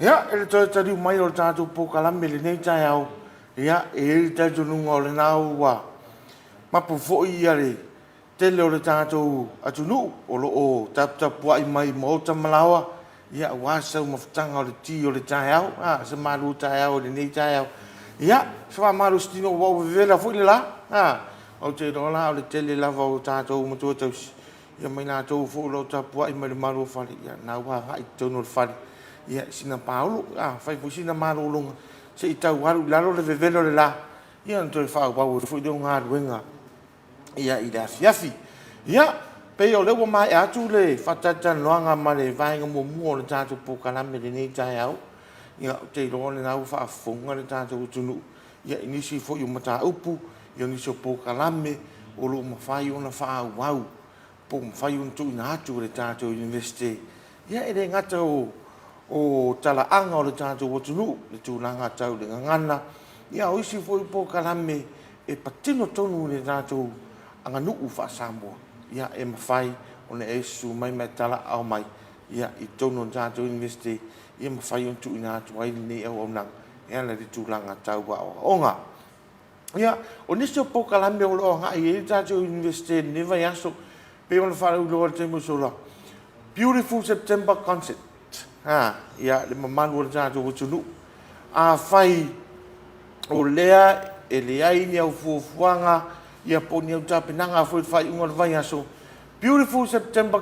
Ia, e le toe taliu mai o le tatou polokalame i lenei taeao, ia, e i ai le talitonuga o lena ua mapu foi ia le tele o le tatou atunuu o lo o taputapuai mai i maota ma laoa, ia, aua se taumafataga o le ti o le taeao, a, se malu taeao i lenei taeao. Ia, se faamalositino ua ou vevela foi le la, a, ou te iloa la o le tele lava o tatou matua tausi, ia ma i latou foi o lo o tapuai mai le malu o fale, ia, na ua agai i totonu o le fale, ia, sina paolo, a, fai foi sina malologa, se i tau alu i lalo le vevela o le la, ia ona toe faaauau ai foi lea o galuega ia i le afiafi. Ia, pei o lea ua maea atu le faatalatalanoaga ma le vaega muamua o le tatou polokalame i lenei taeao. Ia, ou te iloa o lena ua faafofoga le tatou atunuu ia i nisi foi o mataupu, ia nisi o polokalame o lo o mafai ona faaauau po o mafai ona tuuina atu e le tatou Iunivesite. Ia e le gata o o talaaga o le tatou atunuu, le tulaga tau le gagana, ia a o isi foi polokalame e patino tonu i le tatou aganuu faa-Samoa, ia e mafai ona e susu mai ma e talaaao mai. ia, i totonu o le tatou Iunivesite, ia mafai ona tuuina atu ai lenei auaunaga e ala i le tulaga tau aoaoga. Ia, o nisi o polokalame o lo o agai i ai le tatou Iunivesite i lenei vaiaso, pei ona faalauiloa i le taimi ua sola, Beautiful September Concert, ha, ia, le mamalu o le tatou atunuu. Afai o lea e leai ni au fuafuaga, ia po o ni au tapenaga foi i le faaiuga o le vaiaso, Beautiful September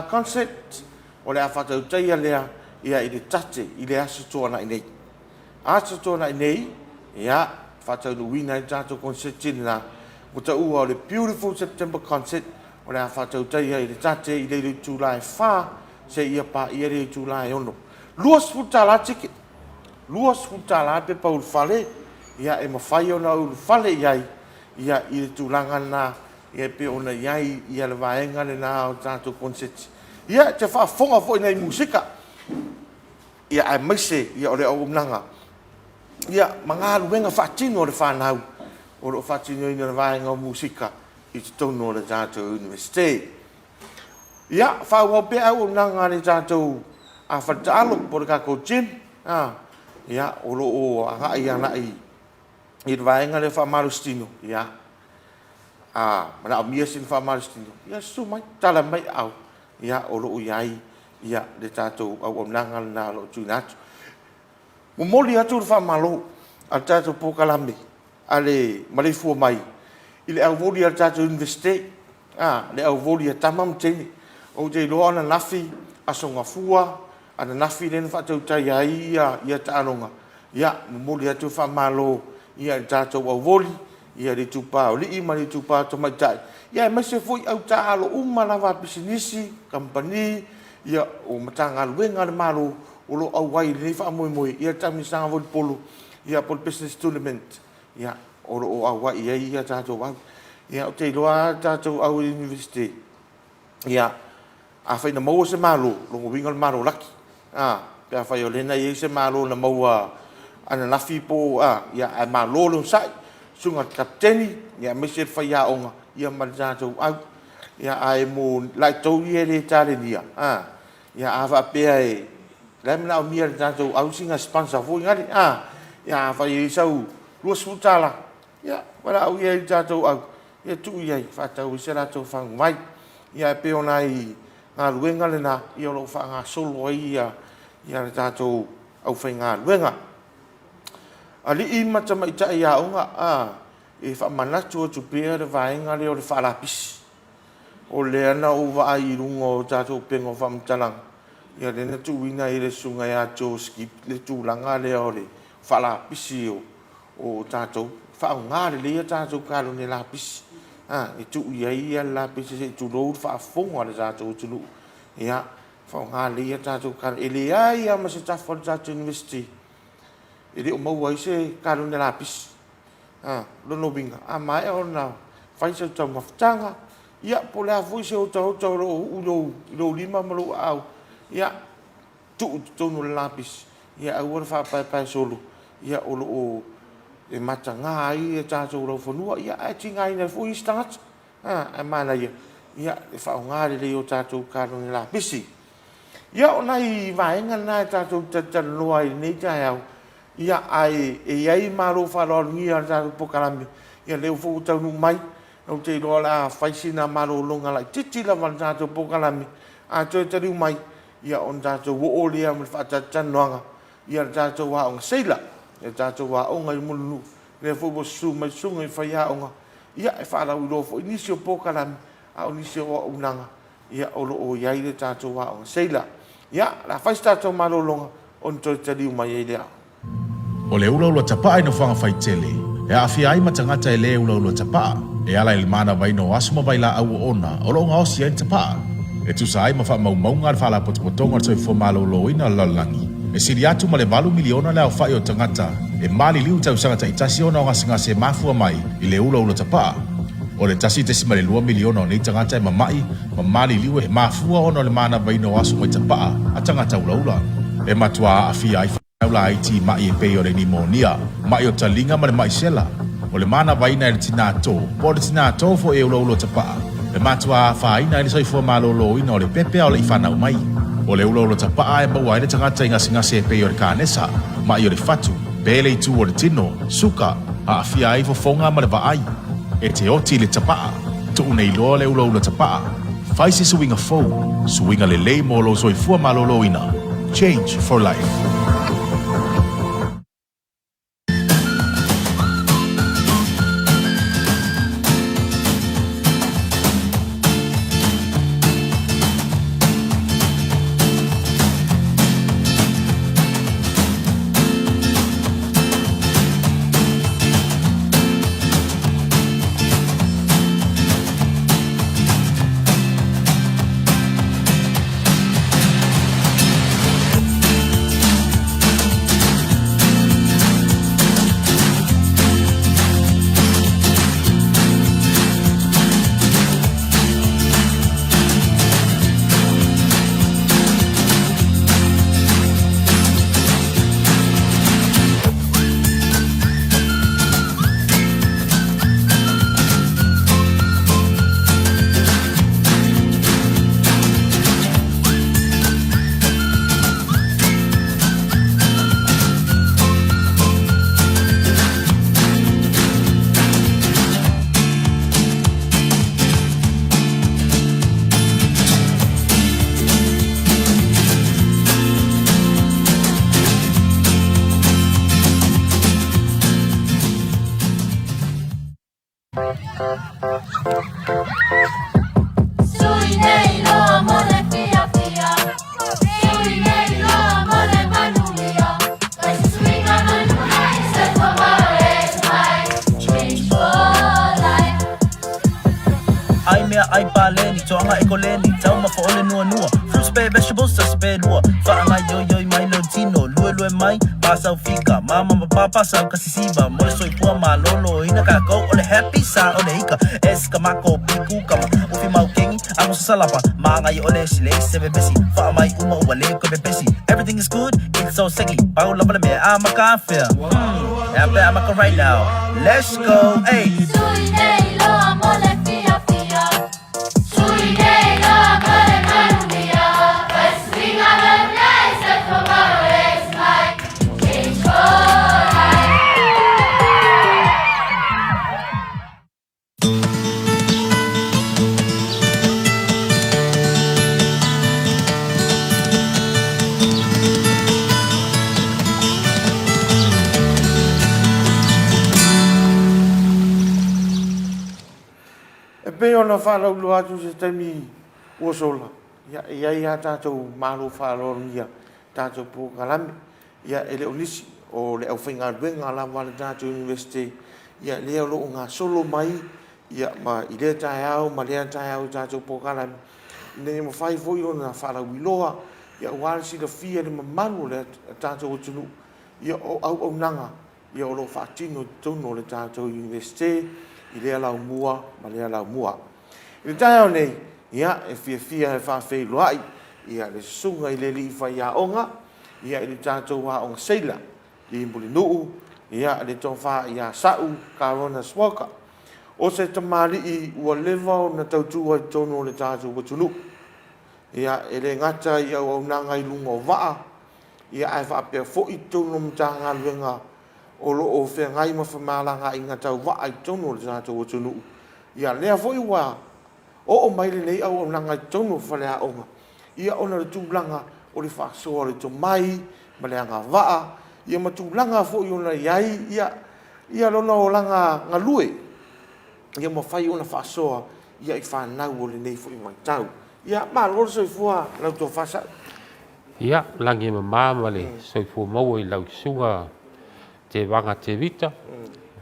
Concert, o le a faatautaia lea ia i le tate i le Aso Toonai nei. Aso Toonai nei, ia, faataunuuina ai le tatou konseti lena, ua taua o le Beautiful September Concert, o le a faatautaia i le tate i le itula e 4 seia paia le itula e 6. $20 ticket, $20 le pepa ulufale, ia, e mafai ona ulufale i ai, ia, i le tulaga lena, ia, e pei ona i ai ia le vaega lena o le tatou konseti. Ia, e te faafofoga foi i nai musika. ia aemaise ia o le auaunaga ia ma galuega faatino a le fanau o lo o faatinoina le vaega o musika i totonu o le tatou Iunivesite. Ia, faaauau pea auaunaga a le tatou faletaalo po o le tatou gym, a, ia, o lo o agai agai i le vaega lea faamalositino, ia, a manaomia sina faamalositino, ia susu mai, tala mai aao, ia, o lo o i ai ia le tatou auaunaga lena o lo o tuuina atu. Momoli atu le faamalo a le tatou polokalame a le maleifua mai i le auvoli a le tatou Iunivesite, a, le auvoli a tama ma teine. Ou te iloa o ananafi, Aso Gafua, ananafi lea na faatautaia ai ia taaloga. Ia, momoli atu le faamalo i le tatou auvoli, i le itupa o alii ma le itupa o tamaitai, ia aemaise foi au taaalo uma lava a pisinisi, kamupani, ia, o Matagaluega a le Malo o lo o auai i lenei faamoemoe, ia le taamilosaga volipolo, ia po o le Business Tournament, ia, o lo o auai i ai a tatou au. Ia, ou te iloa lava le tatou au i le Iunivesite, ia, Afai na maua se malo, lona uiga o le malo laki. A, pe afai o lea na i ai se malo na maua ananafi po o, a, ia, ae malo le onosai, susuga i le Kapeteni, ia aemaise le faiaoga, ia ma le tatou au. Ia, ae mo latou ia e le talenia, a, ia a faapea e, la e manaomia e le tatou au sina sponsor foi nale, a, ia afai e i ai sau $20, ia, valaau i ai i le tatou au, ia tuu i ai, faatau ai se latou faguvai. Ia ae pei o nai galuega lena ia o lo o faagasolo ai ia le tatou aufaigaluega. Alii ma tamaitai aoga, a, e faamanatu atu pea le vaega lea o le faalapisi. O lea na ou vaai i luga o tatou upega o faamatalaga, ia lea na tuuina ai e le Susuga ia Joe Skip le tulaga lea o le faalapisi o o tatou, faaaoga lelei a tatou kalone lapisi, a, e tuu i ai le lapisi se i tulou le faafofoga a le tatou atunuu, ia, faaaoga lelei a tatou kalone. E leai lava ma se tafa o le tatou University e le o maua ai se kalone lapisi. A, o lona uiga, a maea ona fai sau taumafataga, ia, po o le a foi se otaota o lo o uu i lou lima ma lou aao, ia, tuu i totonu o le lapisi, ia aua le faapaepae solo, ia o lo o e mataga ai le tatou laufanua, ia ae tigaina ai foi isi tagata. A, ae manaia, ia le faaaoga lelei o tatou kalone lapisi. Ia o nai vaega na e tatou te talatalanoa ai i lenei taeao, ia ae e i ai malo faaaloalogia a le tatou polokalame, ia lea foi ua taunuu mai, ou te iloa o le a fai sina malologa laitiiti lava a le tatou polokalame, a toe taliu mai, ia ona tatou oo lea ma le faatalatalanoaga ia le tatou aoga seila, le tatou aoga i Mulinuu, lea foi ua susu mai susuga i faiaoga, ia e faalauiloa foi nisi o polokalame a o nisi o auaunaga ia o lo o i ai le tatou aoga seila. Ia, o le a fai se tatou malologa ona toe taliu mai ai lea. O le ulaula tapaa i nofoaga faitele, e aafia ai ma tagata e lē ulaula tapaa, e ala i le manavaina o aso ma vailaau oona o lo o gaosi ai le tapaa. E tusa ai ma faamaumauga a le Faalapotopotoga o le Soifua Maloloina o le Lalolagi, e sili atu ma le 8 miliona le aofai o tagata e maliliu i tausaga taitasi ona o gasegase e mafua mai i le ulaula tapaa. O le 1.2 miliona o nei tagata e mama'i ma maliliu e mafua ona o le manavaina o aso mai tapaa a tagata ulaula. E matuā aafia ai fanau laiti i maʻi e pei o le nimonia, maʻi o taliga ma le maʻi sela. O le manavaina e le tinā tō, po o le tinā tō foi e ulaula tapaa, e matuā afaina ai le soifua malōlōina o le pepe a o le i fanau mai. O le ulaula tapaa e maua ai le tagata i gasegase e pei o le kanesa, maʻi o le fatu, pe le itu o le tino, suka, aafia ai fofoga ma le vaai. E te oti i le tapaa, tuu nei loa le ulaula tapaa. Fai se suiga fou, suiga lelei mo lou soifua maloloina. Change for life. Ai mea ai paleni, toaga e koleni, taumafa o le nuanua, fruits pe vegetables tasi pe lua, faagaioioi mai lou tino, luelue mai, pasau fika, mama ma papa sau ka sisiva, mo le soifua maloloina kakou o le happy sa o le ika, es ka mako piku kama, ufi mau kengi, ago sasalapa, magai o le sile se bebesi, faa mai uma ua le koe pepesi, everything is good, it's so sexy, pau lava le mea a maka afea, hmm, ea pe a maka right now, let's go, hey. E pei ona faalauiloa atu i se taimi ua sola, ia, e i ai lava tatou malo faaaloalogia i tatou polokalame. Ia, e le o nisi, o le aufaigaluega lava a le tatou Iunivesite, ia, lea o lo o gasolo mai, ia, ma i lea taeao ma lea taeao i tatou polokalame, ina ia mafai foi ona faalauiloa, ia, aua le silafia e le mamalu o le tatou atunuu, ia, o auaunaga, ia, o lo o faatino i totonu o le tatou Iunivesite i lea laumua ma lea laumua. I le taeao nei, ia, e fiafia e faafeiloai, ia, le susuga i le alii faiaoga, ia, i le tatou aoga seila i Mulinuu, ia, le tofa ia Sa'u Caronas Walker. O se tamalii ua leva ona tautua i totonu o le tatou atunuu. Ia, e le gata i auaunaga i luga o vaa, ia, ae faapea foi totonu o Matagaluega o lo o feagai ma femalagaaiga tau vaa i totonu o le tatou atunuu. Ia, lea foi ua oo mai lenei auaunaga i totonu o faleaoga, ia ona o le tulaga o le faasoa o le tomai ma le agavaa, ia ma tulaga foi ona i ai ia, ia lona olaga galue, ia mafai ona faasoa ia i fanau o lenei foi vaitau. Ia, malo le soifua lau tofa Sa'u. Ia, lagi e mama ma le soifua maua i lau susuga Tevaga Tevita,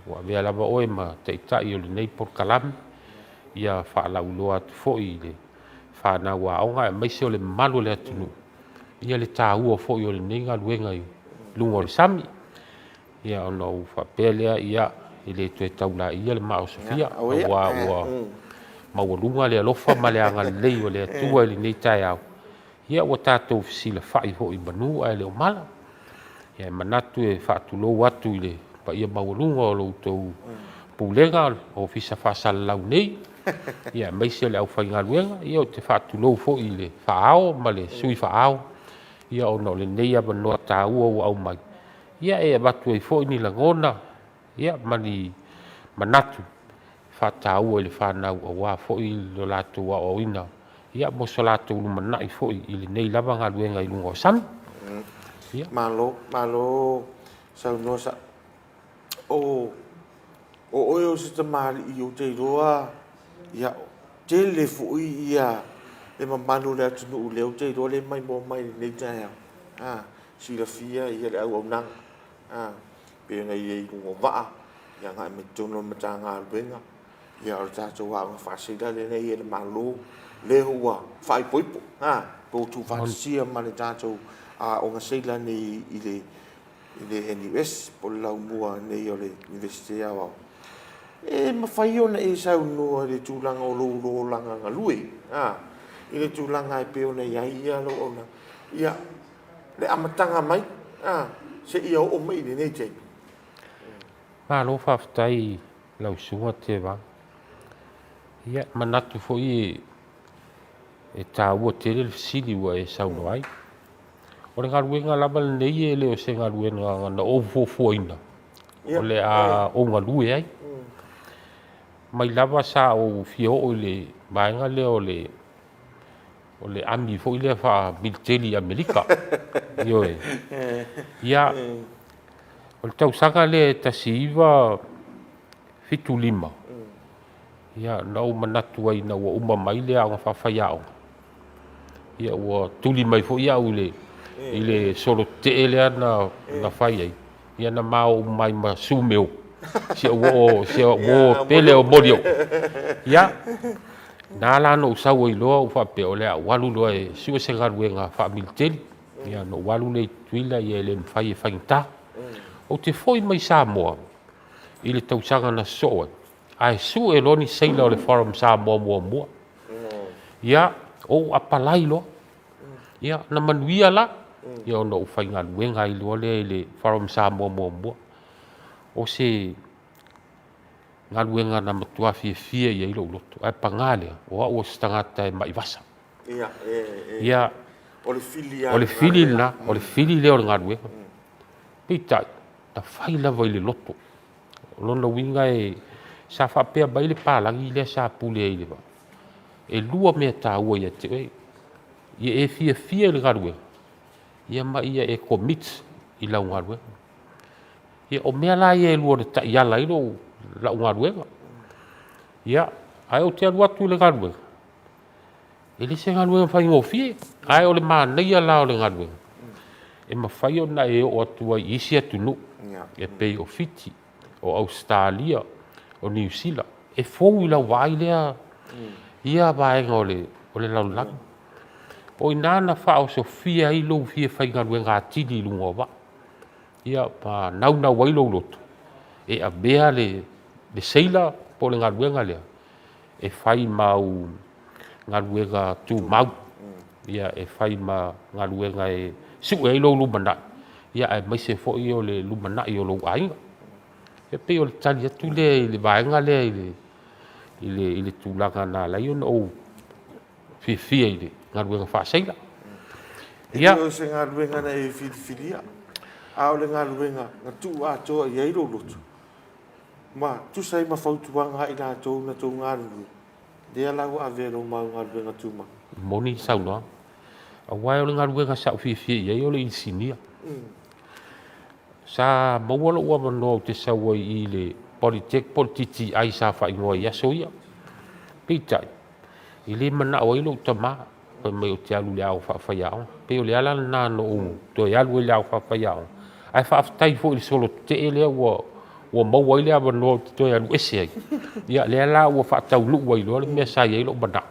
ua avea lava oe ma taitai o lenei polokalame, ia faalauiloa atu foi i le fanau aoga aemaise o le mamalu o le atunuu, ia le taua foi o lenei galuega i luga o le sami. Ia ona ou faapea lea, ia, e le toe taulaia le maa o Sofia, aua ua maualuga le alofa ma le agalelei o le Atua i lenei taeao. Ia ua tatou fesilafai foi i manu ae le o mala. Ia e manatu e faatulou atu i le paia maualuga o lo outou Pulega, Ofisa Faasalalau nei. Ia, aemaise o le aufaigaluega, ia ou te faatulou foi i le faaao ma le sui faaao, ia ona o lenei avanoa taua ua aumai, ia e avatu ai foi ni lagona, ia ma ni manatu faataua i le fanau aua foi lo latou aoaoina ia mo so latou lumanai foi i lenei lava galuega i luga o sami. Ia. Malo, malo saunoa sa. O o oe o se tamalii ou te iloa ia tele foi ia le mamalu o le atunuu lea ou te iloa lea e maimoa mai i lenei taeao. A, silafia ia le auaunaga. A, pei ona i ai i luga o vaa, ia agai mai totonu o le Matagaluega, ia o le tatou aoga faaseila lea na i ai e le Malo, lea ua faaipoipo, a, po ua tuufaatasia ma le tatou aoga seila nei i le i le NUS po o le laumua nei o le Iunivesite Aoao. E mafai ona e saunoa i le tulaga o lou olaga galue, a, i le tulaga e pei ona i ai ia lou auaunaga, ia, le amataga mai, a, seia oo mai i lenei taimi. Malo faafetai i lau Susuga Tevaga. Ia, e manatu foi e taua tele le fesili ua e saunoa ai. O le galuega lava lenei e le o se galuega na ou fuafuaina o le a ou galue ai. Mai lava sa ou fia oo i le vaega lea o le o le ami foi lea faa-militeli i Amerika. Ioe. Ia, o le tausaga lea e 1975, ia, na ou manatu ai ina ua uma mai le aoga faafaiaoga, ia ua tuli mai foi au i le, i le solo tetee lea na, na fai ai, ia na ma oo uma ai ma Sumeo, si au uo, si au uo pele o Molioo. Ia, na ala ona ou sau ai loa ou faapea o le a ou alu loa e sue se galuega faamiliteli. Ia ona ou alu lea i Tutuila ia e le mafai e faigata. Ou te foi mai Samoa i le tausaga na sosoo ai, ae sue loa ni seila o le Forum Samoa muamua. Ia, ou apalai loa. Ia, na manuia la, ia ona ou faigaluega ai loa lea i le Forum Samoa muamua. O se galuega na matua fiafia i ai lou loto. Ae paga lea, o au o se tagata e mai vasa. Ia, e, e, ia, o le fili o le fili lena, o le fili lea o le galuega. Peitai, na fai lava i le loto. O lona uiga e, sa faapea mai le palagi lea sa pule ai i le vaa, e lua mea taua ia te oe, ia e fiafia i le galuega, ia ma ia e commit i lau galuega. Ia, o mea la ia e lua na taiala ai lou, lau galuega. Ia, ae ou te alu atu i le galuega, e le se galuega faigofie, ae o le manaia la o le galuega, e mafai ona e oo atu ai i isi atunuu, e pei o Fiti, o Ausetalia, o Niu Sila, e fou i lau vaai lea ia vaega o le, o le lalolagi. O i ina na faaosofia ai lou fia faigaluega atili i luga o vaa. Ia, ma naunau ai lou loto e avea le, le seila po o le galuega lea e fai ma au galuega tumau, ia, e fai ma galuega e sue ai lou lumanai, ia, aemaise foi o le lumanai o lou aiga. E pei o le tali atu lea i le vaega lea i le, i le, i le tulaga na ala ai ona ou fiafia i le galuega faaseila. E le o se galuega na e filifilia, a o le galuega na tuu atoa i ai lou loto, ma tusa ai ma fautuaga a i latou na tou galulue, lea la ua avea i lou mau galuega tumau. Moni le saunoaga. Aua o le galuega sa ou fiafia i ai o le inisinia. Sa maua lou avanoa ou te sau ai i le Polytech po o le TTI sa faaigoa i aso ia. Peitai, e le manao ai lou tama, fai mai ou te alu i le aoga faafaiaoga. Pei o le ala lena na ou toe alu ai i le aoga faafaiaoga. Ae faafetai foi i le solo tetee lea ua ua maua ai le avanoa ou te toe alu ese ai. Ia lea la ua faataunuu ai loa le mea sa i ai lou manao,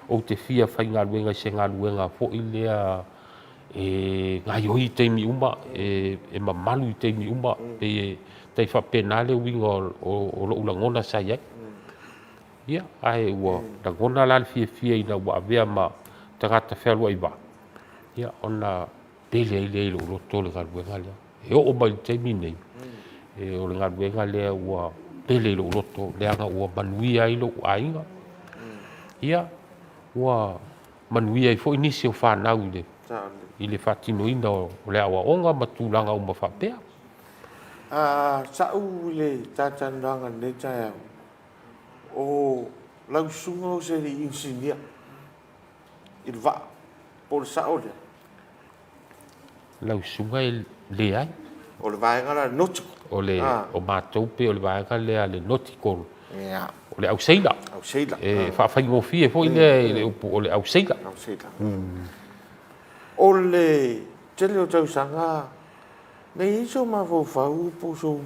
ou te fia faigaluega i se galuega foi lea e gaoioi i taimi uma, e mamalu i taimi uma, pei e tai faapena le uiga o lou lagona sa i ai. Ia, ae ua lagona la le fiafia ina ua avea ma tagata fealuai vaa, ia, ona pele ai lea i lou loto le galuega lea. E oo mai i le taimi lenei, e, o le galuega lea ua pele i lou loto, leaga ua manuia ai lou aiga. Ia, ua manuia ai foi nisi o fanau i le, i le faatinoina o le aoaoga ma tulaga uma faapea. A sa'u i le talatalanoaga i lenei taeao, o lau susuga o se alii inisinia i le vaa, po o le sao lea? Lau susuga e leai. O le vaega la nautical. O le o matou pei o le vaega lea a le nautical. Ia. O le au seila. Au seila. E faafaigofie foi lea i le upu o le au seila. Au seila. O le tele o tausaga na i ai sou mafaufau po o sou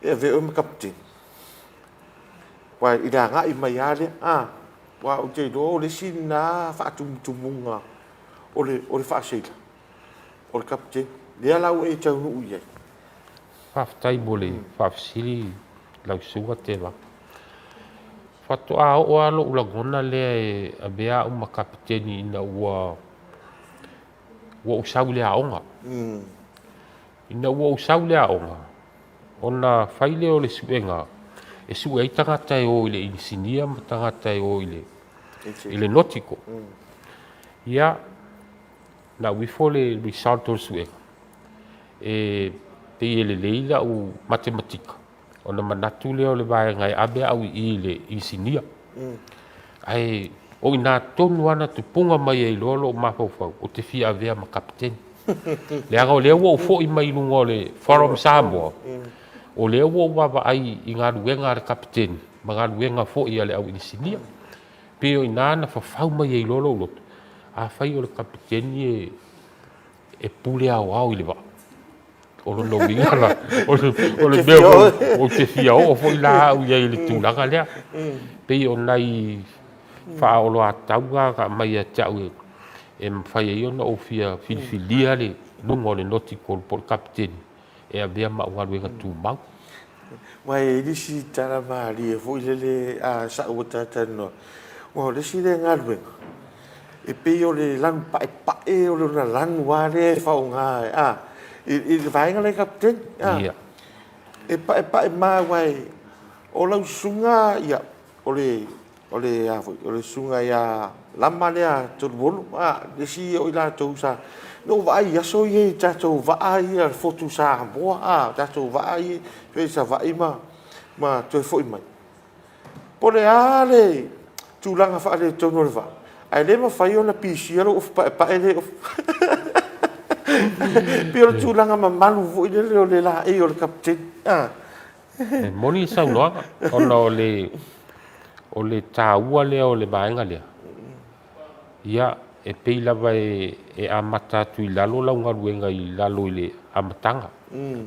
e avea oe ma kapeteni? Aua i le agai mai lava lea, aua ou te iloa o le isi lena faatumutumuga o le, o le faaseila, o le kapeteni. Lea la ua e taunuu i ai. Faafetai mo le faafesili lau Susuga Tevaga. Faatoa oo lava lou lagona lea e avea au ma kapeteni ina ua ua ou sau i le aoga. Ina ua ou sau i le aoga, ona fai lea o le suega e sue ai tagata e o i le inisinia ma tagata e o i le i le nautical. Ia, na au ifo le result o le suega, e pei e lelei lau matematika, ona manatu lea o le vaega e ave au i i i le inisinia. Ae o i ina tonu lava na tupuga mai ai loa lou mafaufau, ou te fia avea ma kapeteni. Leaga o lea ua ou foi mai luga o le Forum Samoa, o lea ua ou vaavaai i galuega a le kapeteni ma galuega foi a le au inisinia. Pei o i ina na fafau mai ai loa lou loto, afai o le kapeteni e pule aoao i le vaa, o lona uiga la, o le mea foi ou te fia oo foi la au i ai i le tulaga lea. Pei o nai faaoloatau na na aumai ia te au e mafai ai ona ou fia filifilia le luga o le nautical po o le kapeteni e avea ma au galuega tumau. Aua e i ai le isi tala malie foi lele a sa'u ua talatalanoa, aua o le isi lea galuega, e pei o le lanu paepae o lona lanu lava lea e faaaoga a i le vaega lea Kapeteni, a. E paepae ma aua o lau susuga ia o le O le a foi, o le susuga ia Lama lea Toluolo, a, le isi ia o i latou sa... Na ou vaai i aso ia i tatou vaa ia le Fotu Samoa, a, tatou vaa ia e i Savaii ma toe foi mai. Po o le a le tulaga faaletonu o le vaa, ae le mafai ona pisia lou ofu paepae lea. E pei o le tulaga mamalu foi lele o le laei o le kapeteni. A. E moni le saunoaga, ona o le, o le taua lea o le vaega lea, ia, e pei lava e, e amata atu i lalo lau galuega i lalo i le amataga.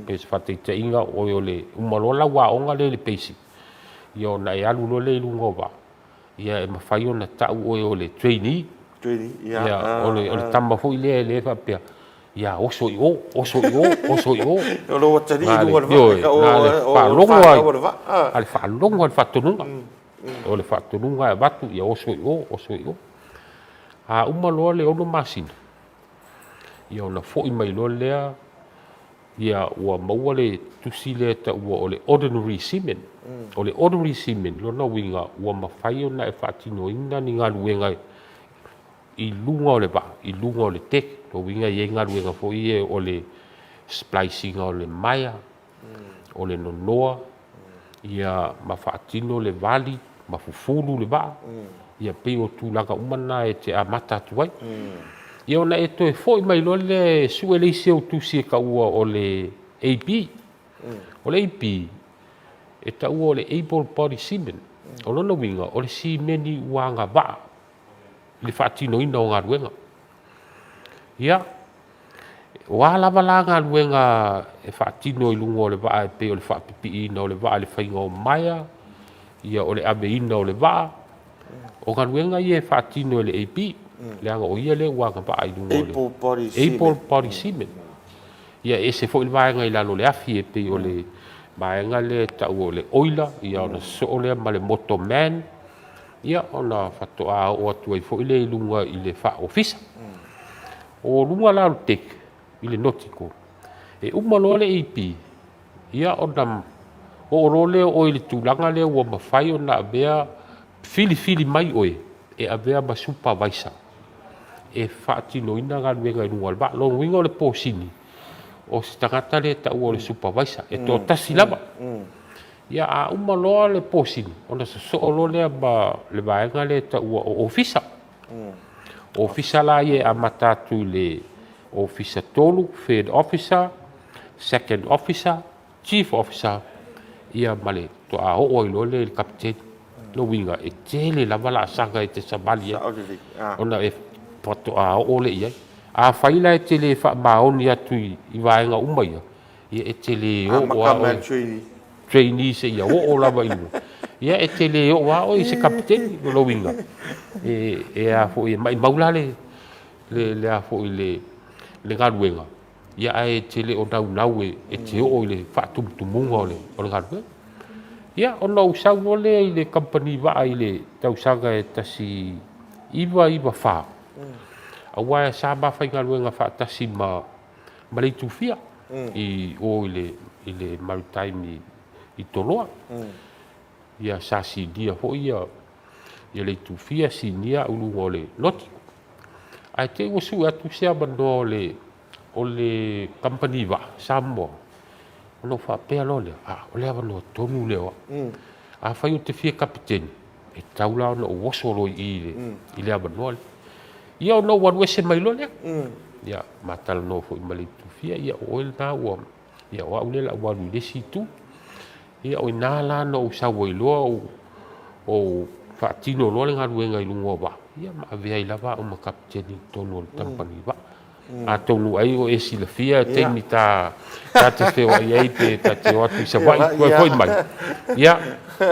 Pei o se faataitaiga, o oe o le, uma loa lau aoga lea i le basic, ia ona e alu loa lea i luga o vaa, ia e mafai ona tau oe o le trainee. Trainee, ia. Ia, o le, o le tama foi lea e faapea, ia oso i o, oso i o, oso i o. O lou atalii i luga o le vaa, e tau o fanau o le vaa. A le faalogo lava i le faatonuga. O le faatonuga e avatu, ia oso i o, oso i o. A uma loa le 6 masina, ia ona foi mai loa lea, ia ua maua le tusi lea e taua o le ordinary seaman. O le ordinary seaman, lona uiga ua mafai ona e faatinoina ni galuega i luga o le vaa, i luga o le deck, lona uiga e i ai galuega foi ia o le splice ina o le maea, o le nonoa, ia ma faatino le vali, ma fufulu le vaa, ia pei o tulaga uma na e te amata atu ai. Ia ona e toe foi mai loa lea e sue le isi au tusi e taua o le AB. O le AB, e taua o le Able Body Seaman. O lona uiga, o le simeni ua agavaa i le faatinoina o galuega. Ia, o a lava la galuega e faatino i luga o le vaa e pei o le faapipiiina o le vaa i le faiga o maea, ia o le aveina o le vaa, o galuega ia e faatino e le AP, leaga o ia lea ua agavaa i luga o le Able Body Seaman. Ia e ese foi le vaega i lalo o le afi e pei o le vaega lea e tau o le oiler, ia ona sosoo lea ma le motorman, Ia, ona faatoa oo atu ai foi lea i luga i le faa-ofisa. O luga la o le deck i le nautical, e uma loa le AP, ia ona oo loa lea o oe i le tulaga lea ua mafai ona avea filifili mai oe. e avea ma supervisor e faatinoina galuega i luga o le vaa. Lona uiga o le posini, o se tagata lea e taua o le supervisor, e toatasi lava. Ia a uma loa le posini, ona sosoo loa lea ma le vaega lea e taua o ofisa. Ofisa la ia e amata atu i le ofisa 3, third officer, second officer, Chief Officer, ia ma le toa oo ai loa lea i le Kapeteni. Lona uiga, e tele lava laasaga e te savali ai, ona e faatoa oo lea i ai. Afai la e te le faamaoni atu i vaega uma ia, ia e te le oo lava oe, trainee seia oo lava i luga, ia e te le oo lava oe i se Kapeteni. O lona uiga, e a foi, e maumau la le, le a foi le galuega, Ia ae e te le o naunau e te oo i le faatumutumuga o le galuega. Ia ona ou sau loa lea i le kamupani vaa i le tausaga e 1994, aua sa ma faigaluega faatasi ma Leitufia i o i le Maritime i Toloa. Ia sa sinia foi ia Leitufia, sinia au i luga o le lotu. Ae te i ua sue atu se avanoa o le o le kamupani vaa Samoa, ona ou faapea loa lea, a, o le avanoa tonu lea o au. Afai ou te fia kapeteni, e tatau la ona ou oso loa i i i le, i le avanoa lea. Ia ona ou alu ese mai loa lea. Ia, ma talanoa foi ma Leitufia, ia o oe lena ua Ia o au lea o le a ou alu i le isi itu. Ia o i ina la na ou sau ai loa ou, ou faatino loa le galuega i luga o vaa, ia ma avea ai lava au ma kapeteni i totonu o le kamupani vaa. Atonu ai o e silafia taimi ta, ta te feoai ai pe ta te o atu i Savaii toe foi mai. Ia,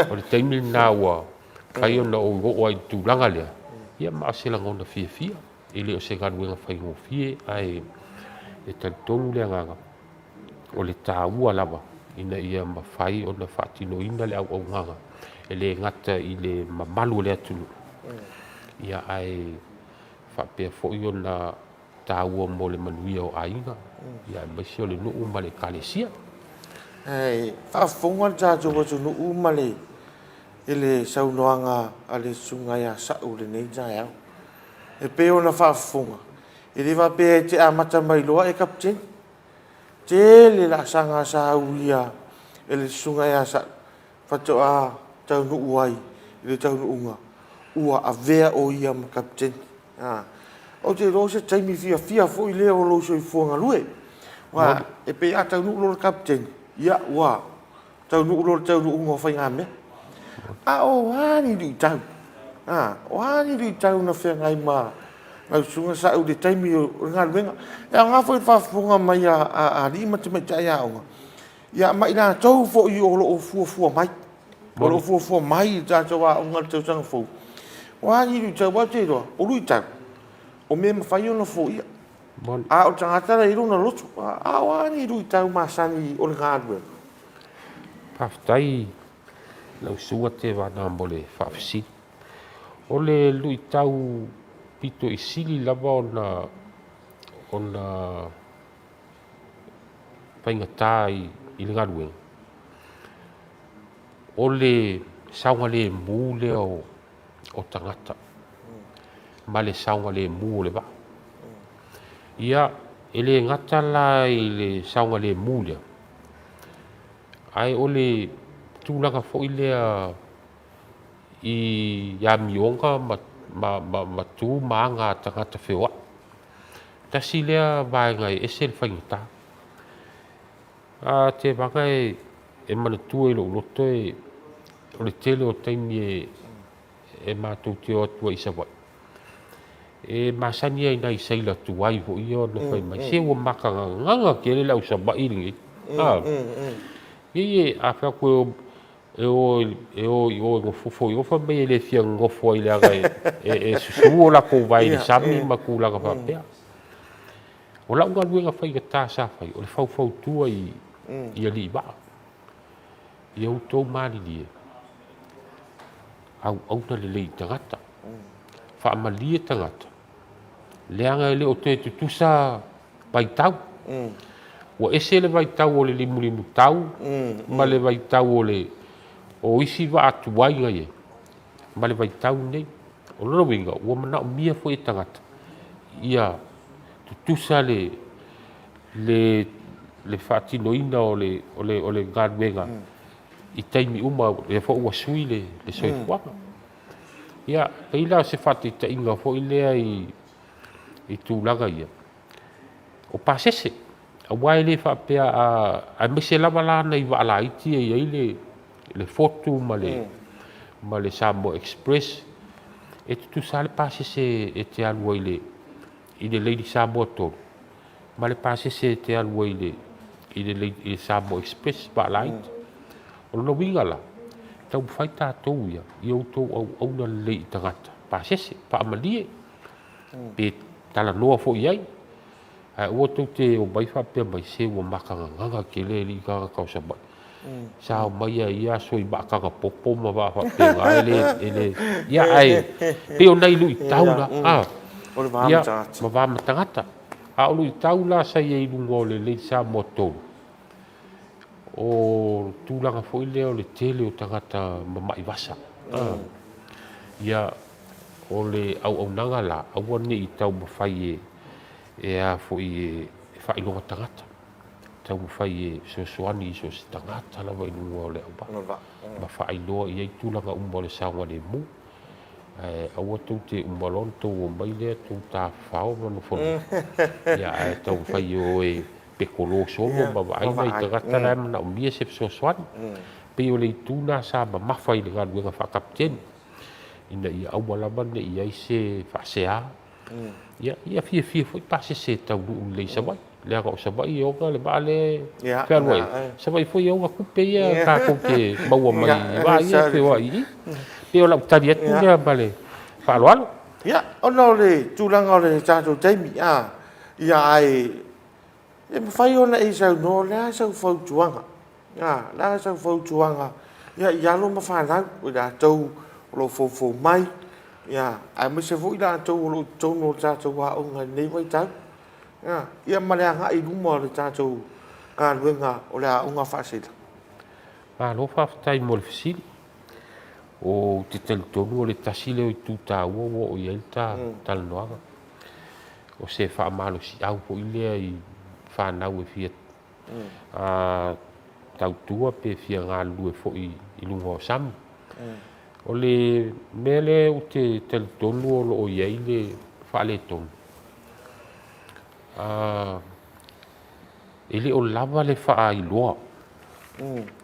o le taimi lena ua fai ona ou oo ai i le tulaga lea, ia ma o se lagona fiafia. E le o se galuega faigofie, ae e talitonu le agaga, o le taua lava ina ia mafai ona faatinoina le auaunaga e le gata i le mamalu o le atunuu, ia ae faapea foi ona taua mo le manuia o aiga, ia aemaise o le nuu ma le ekalesia. Ae faafofoga le tatou atunuu ma le i le saunoaga a le Susuga ia Sa'u i lenei taeao. E pei ona faafofoga, e le faapea e te amata mai loa e Kapeteni. Tele laasaga sa aulia e le Susuga ia Sa'u faatoa taunuu ai i le taunuuga ua avea o ia ma Kapeteni. Ou te iloa o se taimi fiafia foi lea o lou soifua galue, aua e pei a taunuu loa le Kapeteni, ia ua taunuu loa le taunuuga o faigamea. A o a ni luitau? A, o a ni luitau na feagai ma lau susuga Sa'u i le taimi o le galuega? E aoga foi le faafofoga mai a alii ma tamaitai aoga, ia ma i latou foi o lo o fuafua mai, o lo o fuafua mai i le tatou aoga i le tausaga fou. O a ni luitau? Aua ou te iloa, o luitau, o mea e mafai ona foia. A o le tagata la e i ai lona loto, a o a ni luitau masani o le galuega? Faafetai lau Susuga Tevana mo le faafesili. O le luitau pito i sili lava ona ona faigata i le galuega, o le saogalemu lea o tagata ma le saogalemu o le vaa. Ia, e le gata la i le saogalemu lea, ae o le tulaga foi lea i amioga ma tu ma aga a tagata feoai. Tasi lea vaega e ese le faigata. A Tevaga e manatua i lou loto o le tele o taimi e matou te o atu ai i Savaii, e masani ai nai sailor tuai foi ia ona fai mai, se ua makagagaga tele le au Savaii lenei. Ia a fai atu e o i o e nofofo i o, fai mai e le fia nonofo ai leaga e susu o latou vae i le sami ma tulaga faapea. O lau galuega faigata sa fai, o le faufautua i alii vaa. Ia outou malilie, auauna lelei i tagata, faamalie tagata, leaga e le o toe tutusa vaitau. Ua ese le vaitau o le limulimutau ma le vaitau o le o isi vaa tuai na i ai, ma le vaitau lenei. O lona uiga, ua manaomia foi e tagata ia tutusa le le le faatinoina o le o le o le galuega i taimi uma, lea foi ua sui le le soifuaga. Ia, pei la o se faataitaiga foi lea i i tulaga ia, o pasese, aua e le faapea a, aemaise lava la nai vaa laiti e i ai le le Fotu ma le ma le Samoa Express, e tutusa lava le pasese e te alu ai i le i le Lady Samoa 3 ma le pasese e te alu ai i le i le i le Samoa Express vaa laiti. O lona uiga la, taumafai tatou ia ia outou auauna lelei i tagata pasese, faamalie, pe talanoa foi i ai, ae aua tou te omai faapea mai, se ua matagagaga tele alii tagata o Savaii. Sa omai lava i ia aso i maataga popo ma vaa faapena, e le, e le, ia ae pei o nai luitau la, a, O le va ma tagata. Ma va ma tagata. A o luitau la sa i ai i luga o le Lady Samoa 3, o le tulaga foi lea o le tele o tagata mamai vasa. Ia, o le auaunaga la, aua ne i taumafai e, e a foi e faailoga tagata, taumafai e fesoasoani i so o se tagata lava i luga o le auvaa ma faailoa i ai tulaga uma o le saogalemu. Ae aua tou te uma loa ona tou omai lea tou tafafao ma nofonofo, ia ae taumafai e o e petolo solo ma vaai nai tagata la e manaomia se fesoasoani. Pei o le itu lena sa mamafa i le galuega faa-Kapeteni, ina ia aua lava ne i i ai se faasea. Ia, ia fiafia foi pasese e taunuu lelei i Savaii, leaga o Savaii e ona le vaa lea e fealuai ai. Savaii foi e ona tupe ia tatou te maua mai i vaa ia e feoai i i. Pei o lau tali atu lea ma le faaaloalo. Ia, ona o le tulaga o le tatou taimi, a, ia ae E mafai ona e saunoa, o le a sau fautuaga? A, o le a sau fautuaga ia i alo ma fanau, i latou o lo o foufou mai, ia, aemaise foi i latou o lo o i totonu o le tatou aoga i lenei vaitau, ia, ia ma le agai i luma o le tatou galuega o le aoga faaseila? Malo faafetai mo le fesili. Ou te talitonu o le tasi lea o itu taua ua oo i ai le ta talanoaga. O se faamalosiau foi lea i fanau e fia tautua pe fia galulue foi i luga o sami. O le mea lea ou te talitonu o lo o i ai le faaletonu, e le o lava le faailoa,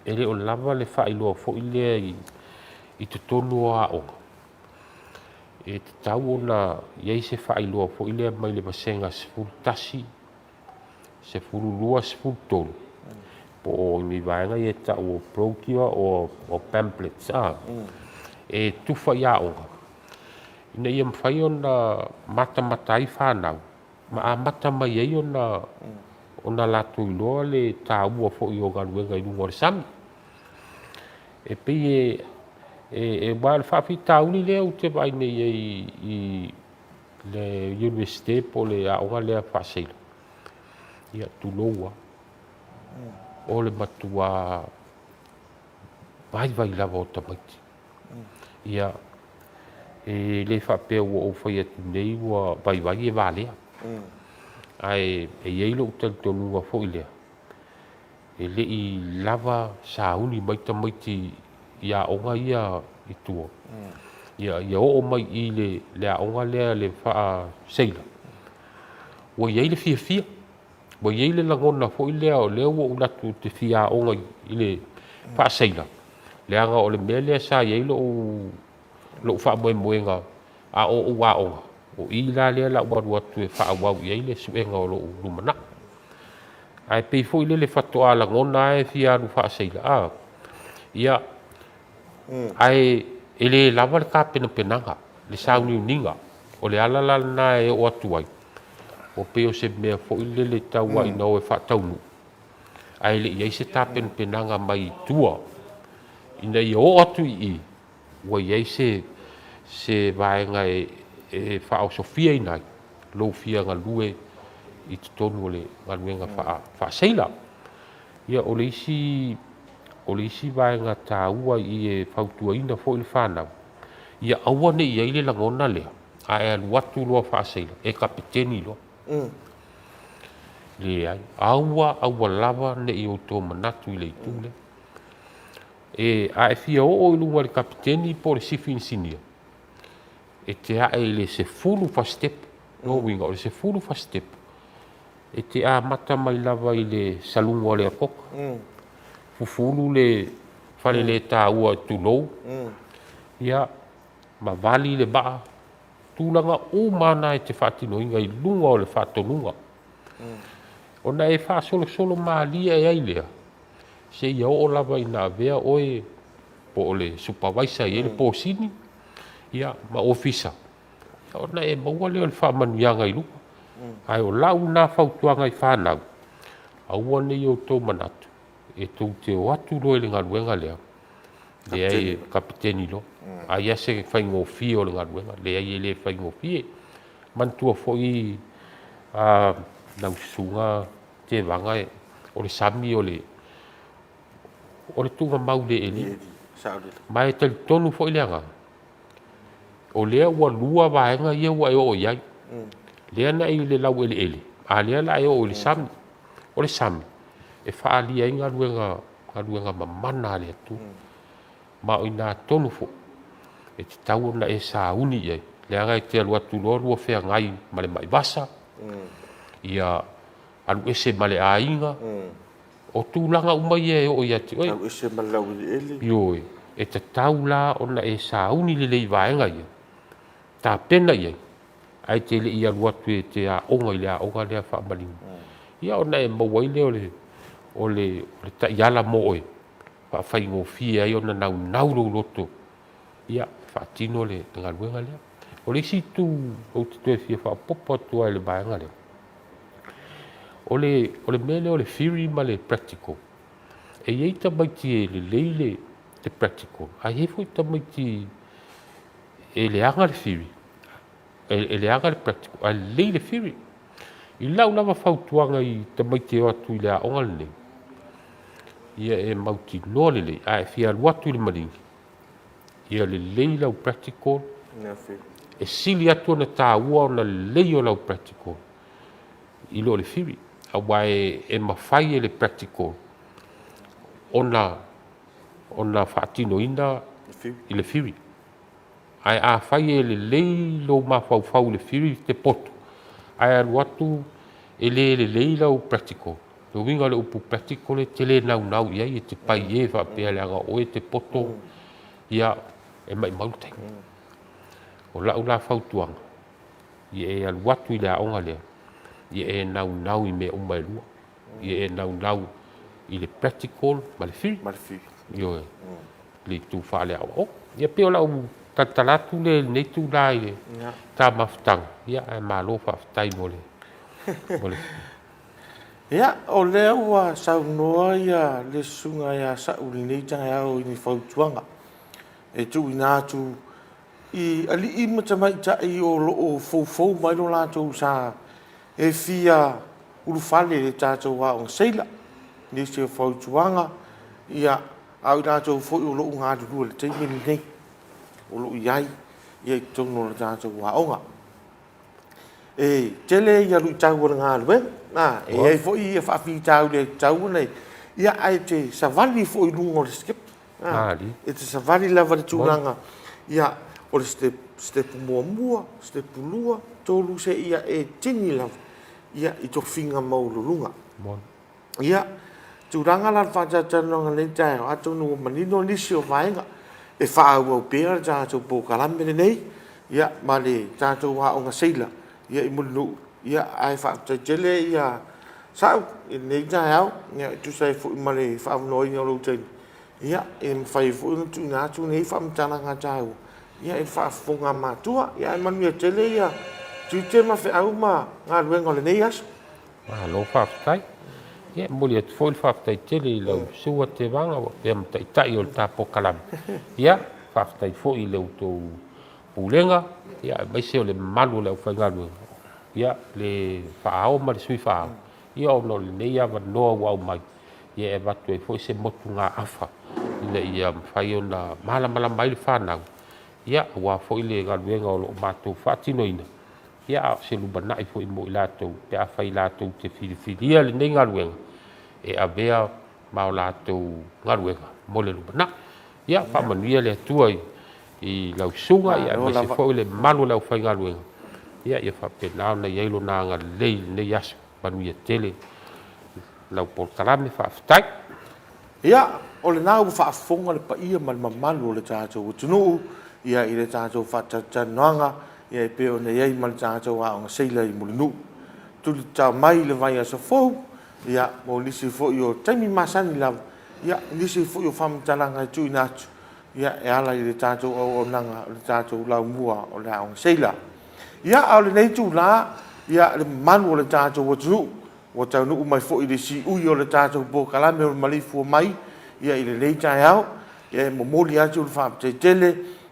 e le o lava le faailoa foi lea i totonu o aoga. E tatau ona i ai se faailoa foi lea mai le vasega 11, 12, 13, po o ni vaega ia e tau o brochure o pamphlets a, e tufa i aoga, ina ia mafai ona matamata ai fanau ma amata mai ai ona latou iloa le taua foi o galuega i luga o le sami. E pei e, e, aua o le faafitauli lea ou te vaai nei i ai i le Iunivesite po o le aoga lea faaseila, ia tulou lava, o le matua vaivai lava o tamaiti. Ia, e le faapea ua ou fai atu nei ua vaivai e valea, ae e i ai lou talitonuga foi lea, e le i lava sauni mai tamaiti i aoga ia i tua, ia, ia oo mai i le, le aoga lea le faaseila, ua i ai le fiafia, ua i ai le lagona foi lea o lea ua ou alu atu ou te fia aoga i le faaseila, leaga o le mea lea sa i ai lou, lou faamoemoega a o ou aoga, o i la lea la ou alu atu e faaauau i ai le suega o lou lumanai. Ae pei foi lele faatoa lagona lava e fia alu faaseila, a, ia, ae e le lava le tapenapenaga, le sauniuniga. O le ala la lena e oo atu ai, ua pei o se mea foi lele tau lava ina o e faataunuu, ae le i i ai se tapenapenaga mai tua ina ia oo atu i i, ua i ai se se vaega e e faaosofiaina ai lou fia galue i totonu o le galuega faa faaseila. Ia o le isi o le isi vaega taua i e fautuaina foi le fanau, Ia aua ne i ai le lagona lea, a e alu atu loa faaseila, e kapeteni loa. Leai, aua aua lava ne i outou manatu i le itu lea. E, a e fia oo i luga i le kapeteni po o le sifi inisinia, e te ae i le 14 sitepu. Lona uiga o le 14 sitepu, e te amata mai lava i le saluga o le akoka, fufulu le fale le taua tulou, ia, ma vali le maa, tulaga uma lava na e te faatinoina i luga o le faatonuga. Ona e faasolosolo malie ai lea, seia oo lava ina avea oe po o le supervisor e i ai le posini, ia, ma ofisa, ona e maua lea o le faamanuiaga i luga. Ae o lau lena fautuaga i fanau, aua ne i outou manatu e tou te o atu loa i le galuega lea, leai e kapeteni loa. Ai lava se faigofie o le galuega, leai e le faigofie. Manatua foi lau susuga Tevaga, o le sami o le o le tuugamau le elima. Ma e talitonu foi le agaga, o lea ua lua vaega ia ua e oo i ai. Lea na e i le laueleele, a lea la e oo i le sami. O le sami, e faaalia ai galuega, galuega mamana a le Atua. Ma o i ina tonu foi, e tatau ona e sauni i ai, leaga e te alu atu loa lua feagai ma le mai vasa, ia alu ese ma le aiga, o tulaga uma ia e oo ia te oe. Alu ese ma le laueleele. Ioe, e tatau la ona e sauni lelei i vaega ia, tapena i ai, ae te le i alu atu e te aoga i le aoga lea faamalima. Ia ona e maua ai lea o le, o le, o le taiala mo oe, faafaigofie ai ona naunau lou loto, ia, e faatino le galuega lea. O le isi itu ou te toe fia faaopoopo atu ai i le vaega lea, o le, o le mea lea o le theory ma le practical. E i ai tamaiti e lelei le, le practical, ae i ai foi tamaiti e leaga le theory, e leaga le practical, ae lelei le theory. I lau lava fautuaga i tamaiti e o atu i le aoga lenei, ia e mautinoa lelei, a e fia alu atu i le maligi, ia lelei lau practical, e sili atu ona taua ona lelei o lau practical i lo le theory. Aua e, e mafai e le practical ona, ona faatinoina i le theory. Ae afai e lelei lou mafaufau i le theory e te poto, ae alu atu e le lelei lau practical, le uiga o le upu practical e te le naunau i ai, e te paie faapea leaga o oe e te poto, ia e maimau le taimi. O lau la fautuaga, ia e alu atu i le aoga lea, ia e naunau i mea uma e lua. Ia e naunau i le practical ma le theory. Ma le theory. Ioe. Le itu faaleaoaoga. Ia pei o lau talatala atu lea i lenei itula i le ta mafutaga, ia ae malo faafetai mo le mo le Ia, o lea ua saunoa ia le susuga ia Sa'u i lenei taeao i ni fautuaga e tuuina atu i alii ma tamaitai o lo o foufou mai lo latou sa e fia ulufale i le tatou aoga seila. Nisi o fautuaga, ia, a o i latou foi o lo o galulue i le taimi lenei, o lo o i ai i totonu o le tatou aoga. E tele ia luitau o le galuega, e i ai foi ia faafitauli e tatau ona, ia ae te savali foi i luga o le sitepu. E te savali lava i le tulaga, ia, o le sitepu muamua, sitepu lua, tolu, seia e tini lava ia i tofiga maualuluga. Ia, tulaga la o le faatalatalanoaga i lenei taeao, atonu ua manino nisi o vaega e faaauau pea le tatou polokalame lenei, ia, ma le tatou aoga seila i Mulinuu. Ia, ae faafetai tele ia Sa'u i lenei taeao e tusa ai foi ma le faaavanoaina o lou taimi, ia, e mafai ai foi ona tuuina atu nei faamatalaga taua i le faafofoga a matua. Ia ae manuia tele ia tiute ma feau ma galuega o lenei aso. Malo faafetai. Ia, e momoli atu foi le faafetai tele i lau Susuga Tevaga faapea ma Taitai o le ta polokalame. Ia, faafetai foi i le outou Pulega, ia, aemaise o le mamalu o le aufaigaluega, ia, le Faa-ao ma le Sui Faa-ao, ia, ona o lenei avanoa ua aumai, ia, e avatu ai foi se motugaafa ina ia mafai ona malamalama ai le fanau. Ia, aua foi le galuega o lo o matou faatinoina, ia a o se lumanai foi mo i latou pe afai latou te filifilia lenei galuega e avea ma o latou galuega mo le lumanai. Ia, faamanuia le Atua i lau susuga, ia aemaise foi le mamalu o le aufaigaluega, ia ia faapena ona i ai Lona agalelei i lenei aso. Manuia tele lau polokalame, faafetai. Ia, o lena ua faafofoga le paia ma le mamalu o le tatou atunuu ia i le tatou faatalatalanoaga ia e pei ona i ai ma le tatou aoga seila i Mulinuu. Tulitao mai i le vaiaso fou ia mo nisi foi o taimi masani lava, ia nisi foi o faamatalaga e tuuina atu ia e ala i le tatou auaunaga o le tatou laumua o le aoga seila. Ia, a o lenei itula, ia le mamalu o le tatou atunuu ua taunuu mai foi i le siui o le tatou polokalame o le maleifua mai ia i lenei taeao. Ia e momoli atu le faafetai tele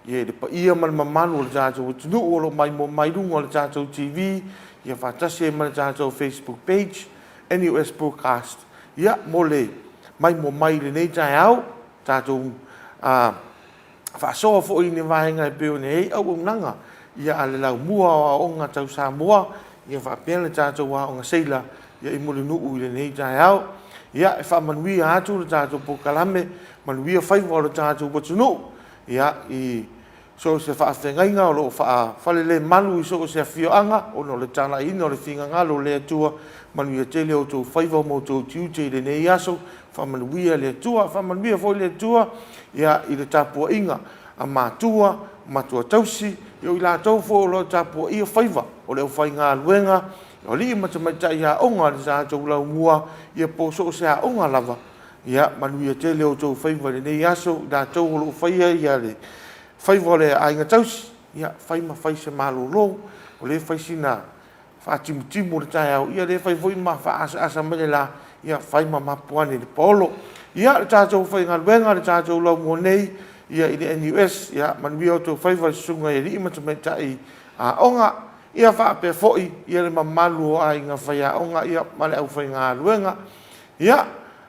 ia i le paia ma le mamalu o le tatou atunuu o lo o maimoa mai luga o le tatou TV ia faatasi ai ma le tatou Facebook page NUS Broadcast ia mo le maimoa mai i lenei taeao tatou faasoa foi i ni vaega e pei ona i ai auaunaga ia a le laumua o aoga tau Samoa ia faapea le tatou aoga seila ia i Mulinuu i lenei taeao. Ia e faamanuia atu le tatou polokalame, manuia faiva o le tatou atunuu ia i so o se faafeagaiga o lo o faafalelemalu i so o se afioaga ona o le talaiina o le finagalo o le Atua. Manuia tele outou faiva ma outou tiute i lenei aso. Faamanuia le Atua. Faamanuia foi le Atua ia i le tapuaiga a matua, matua tausi, ia o i latou foi o lo o tapuaia faiva o le aufaigaluega, o alii ma tamaitai aoga a le tatou laumua, ia po o so o se aoga lava. Ia manuia tele outou faiva i lenei aso, i latou o lo o faia ia le faiva o le aiga tausi, ia fai ma fai se malolo, o lea e fai sina faatimutimu o le taeao, ia lea e fai foi ma faaasaasa mai le la, ia fai ma mapu ane i le paolo. Ia, le tatou faigaluega, le tatou laumua nei, ia i le NUS, ia manuia outou faiva i susuga i alii ma tamaitai aoga, ia faapea foi ia le mamalu o aiga faiaoga, ia ma le aufaigaluega. Ia,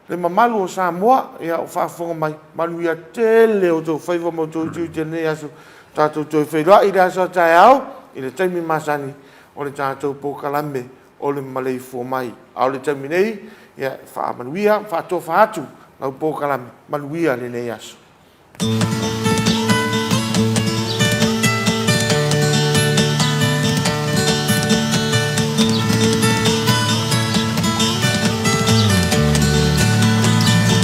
le mamalu o Samoa, ia o faafofoga mai, manuia tele outou faiva ma outou tiute i lenei aso. Tatou toe feiloai i le aso a taeao i le taimi masani o le tatou polokalame o le maleifua mai. A o le taimi nei, ia faamanuia, faatofa atu lau polokalame, manuia lenei aso.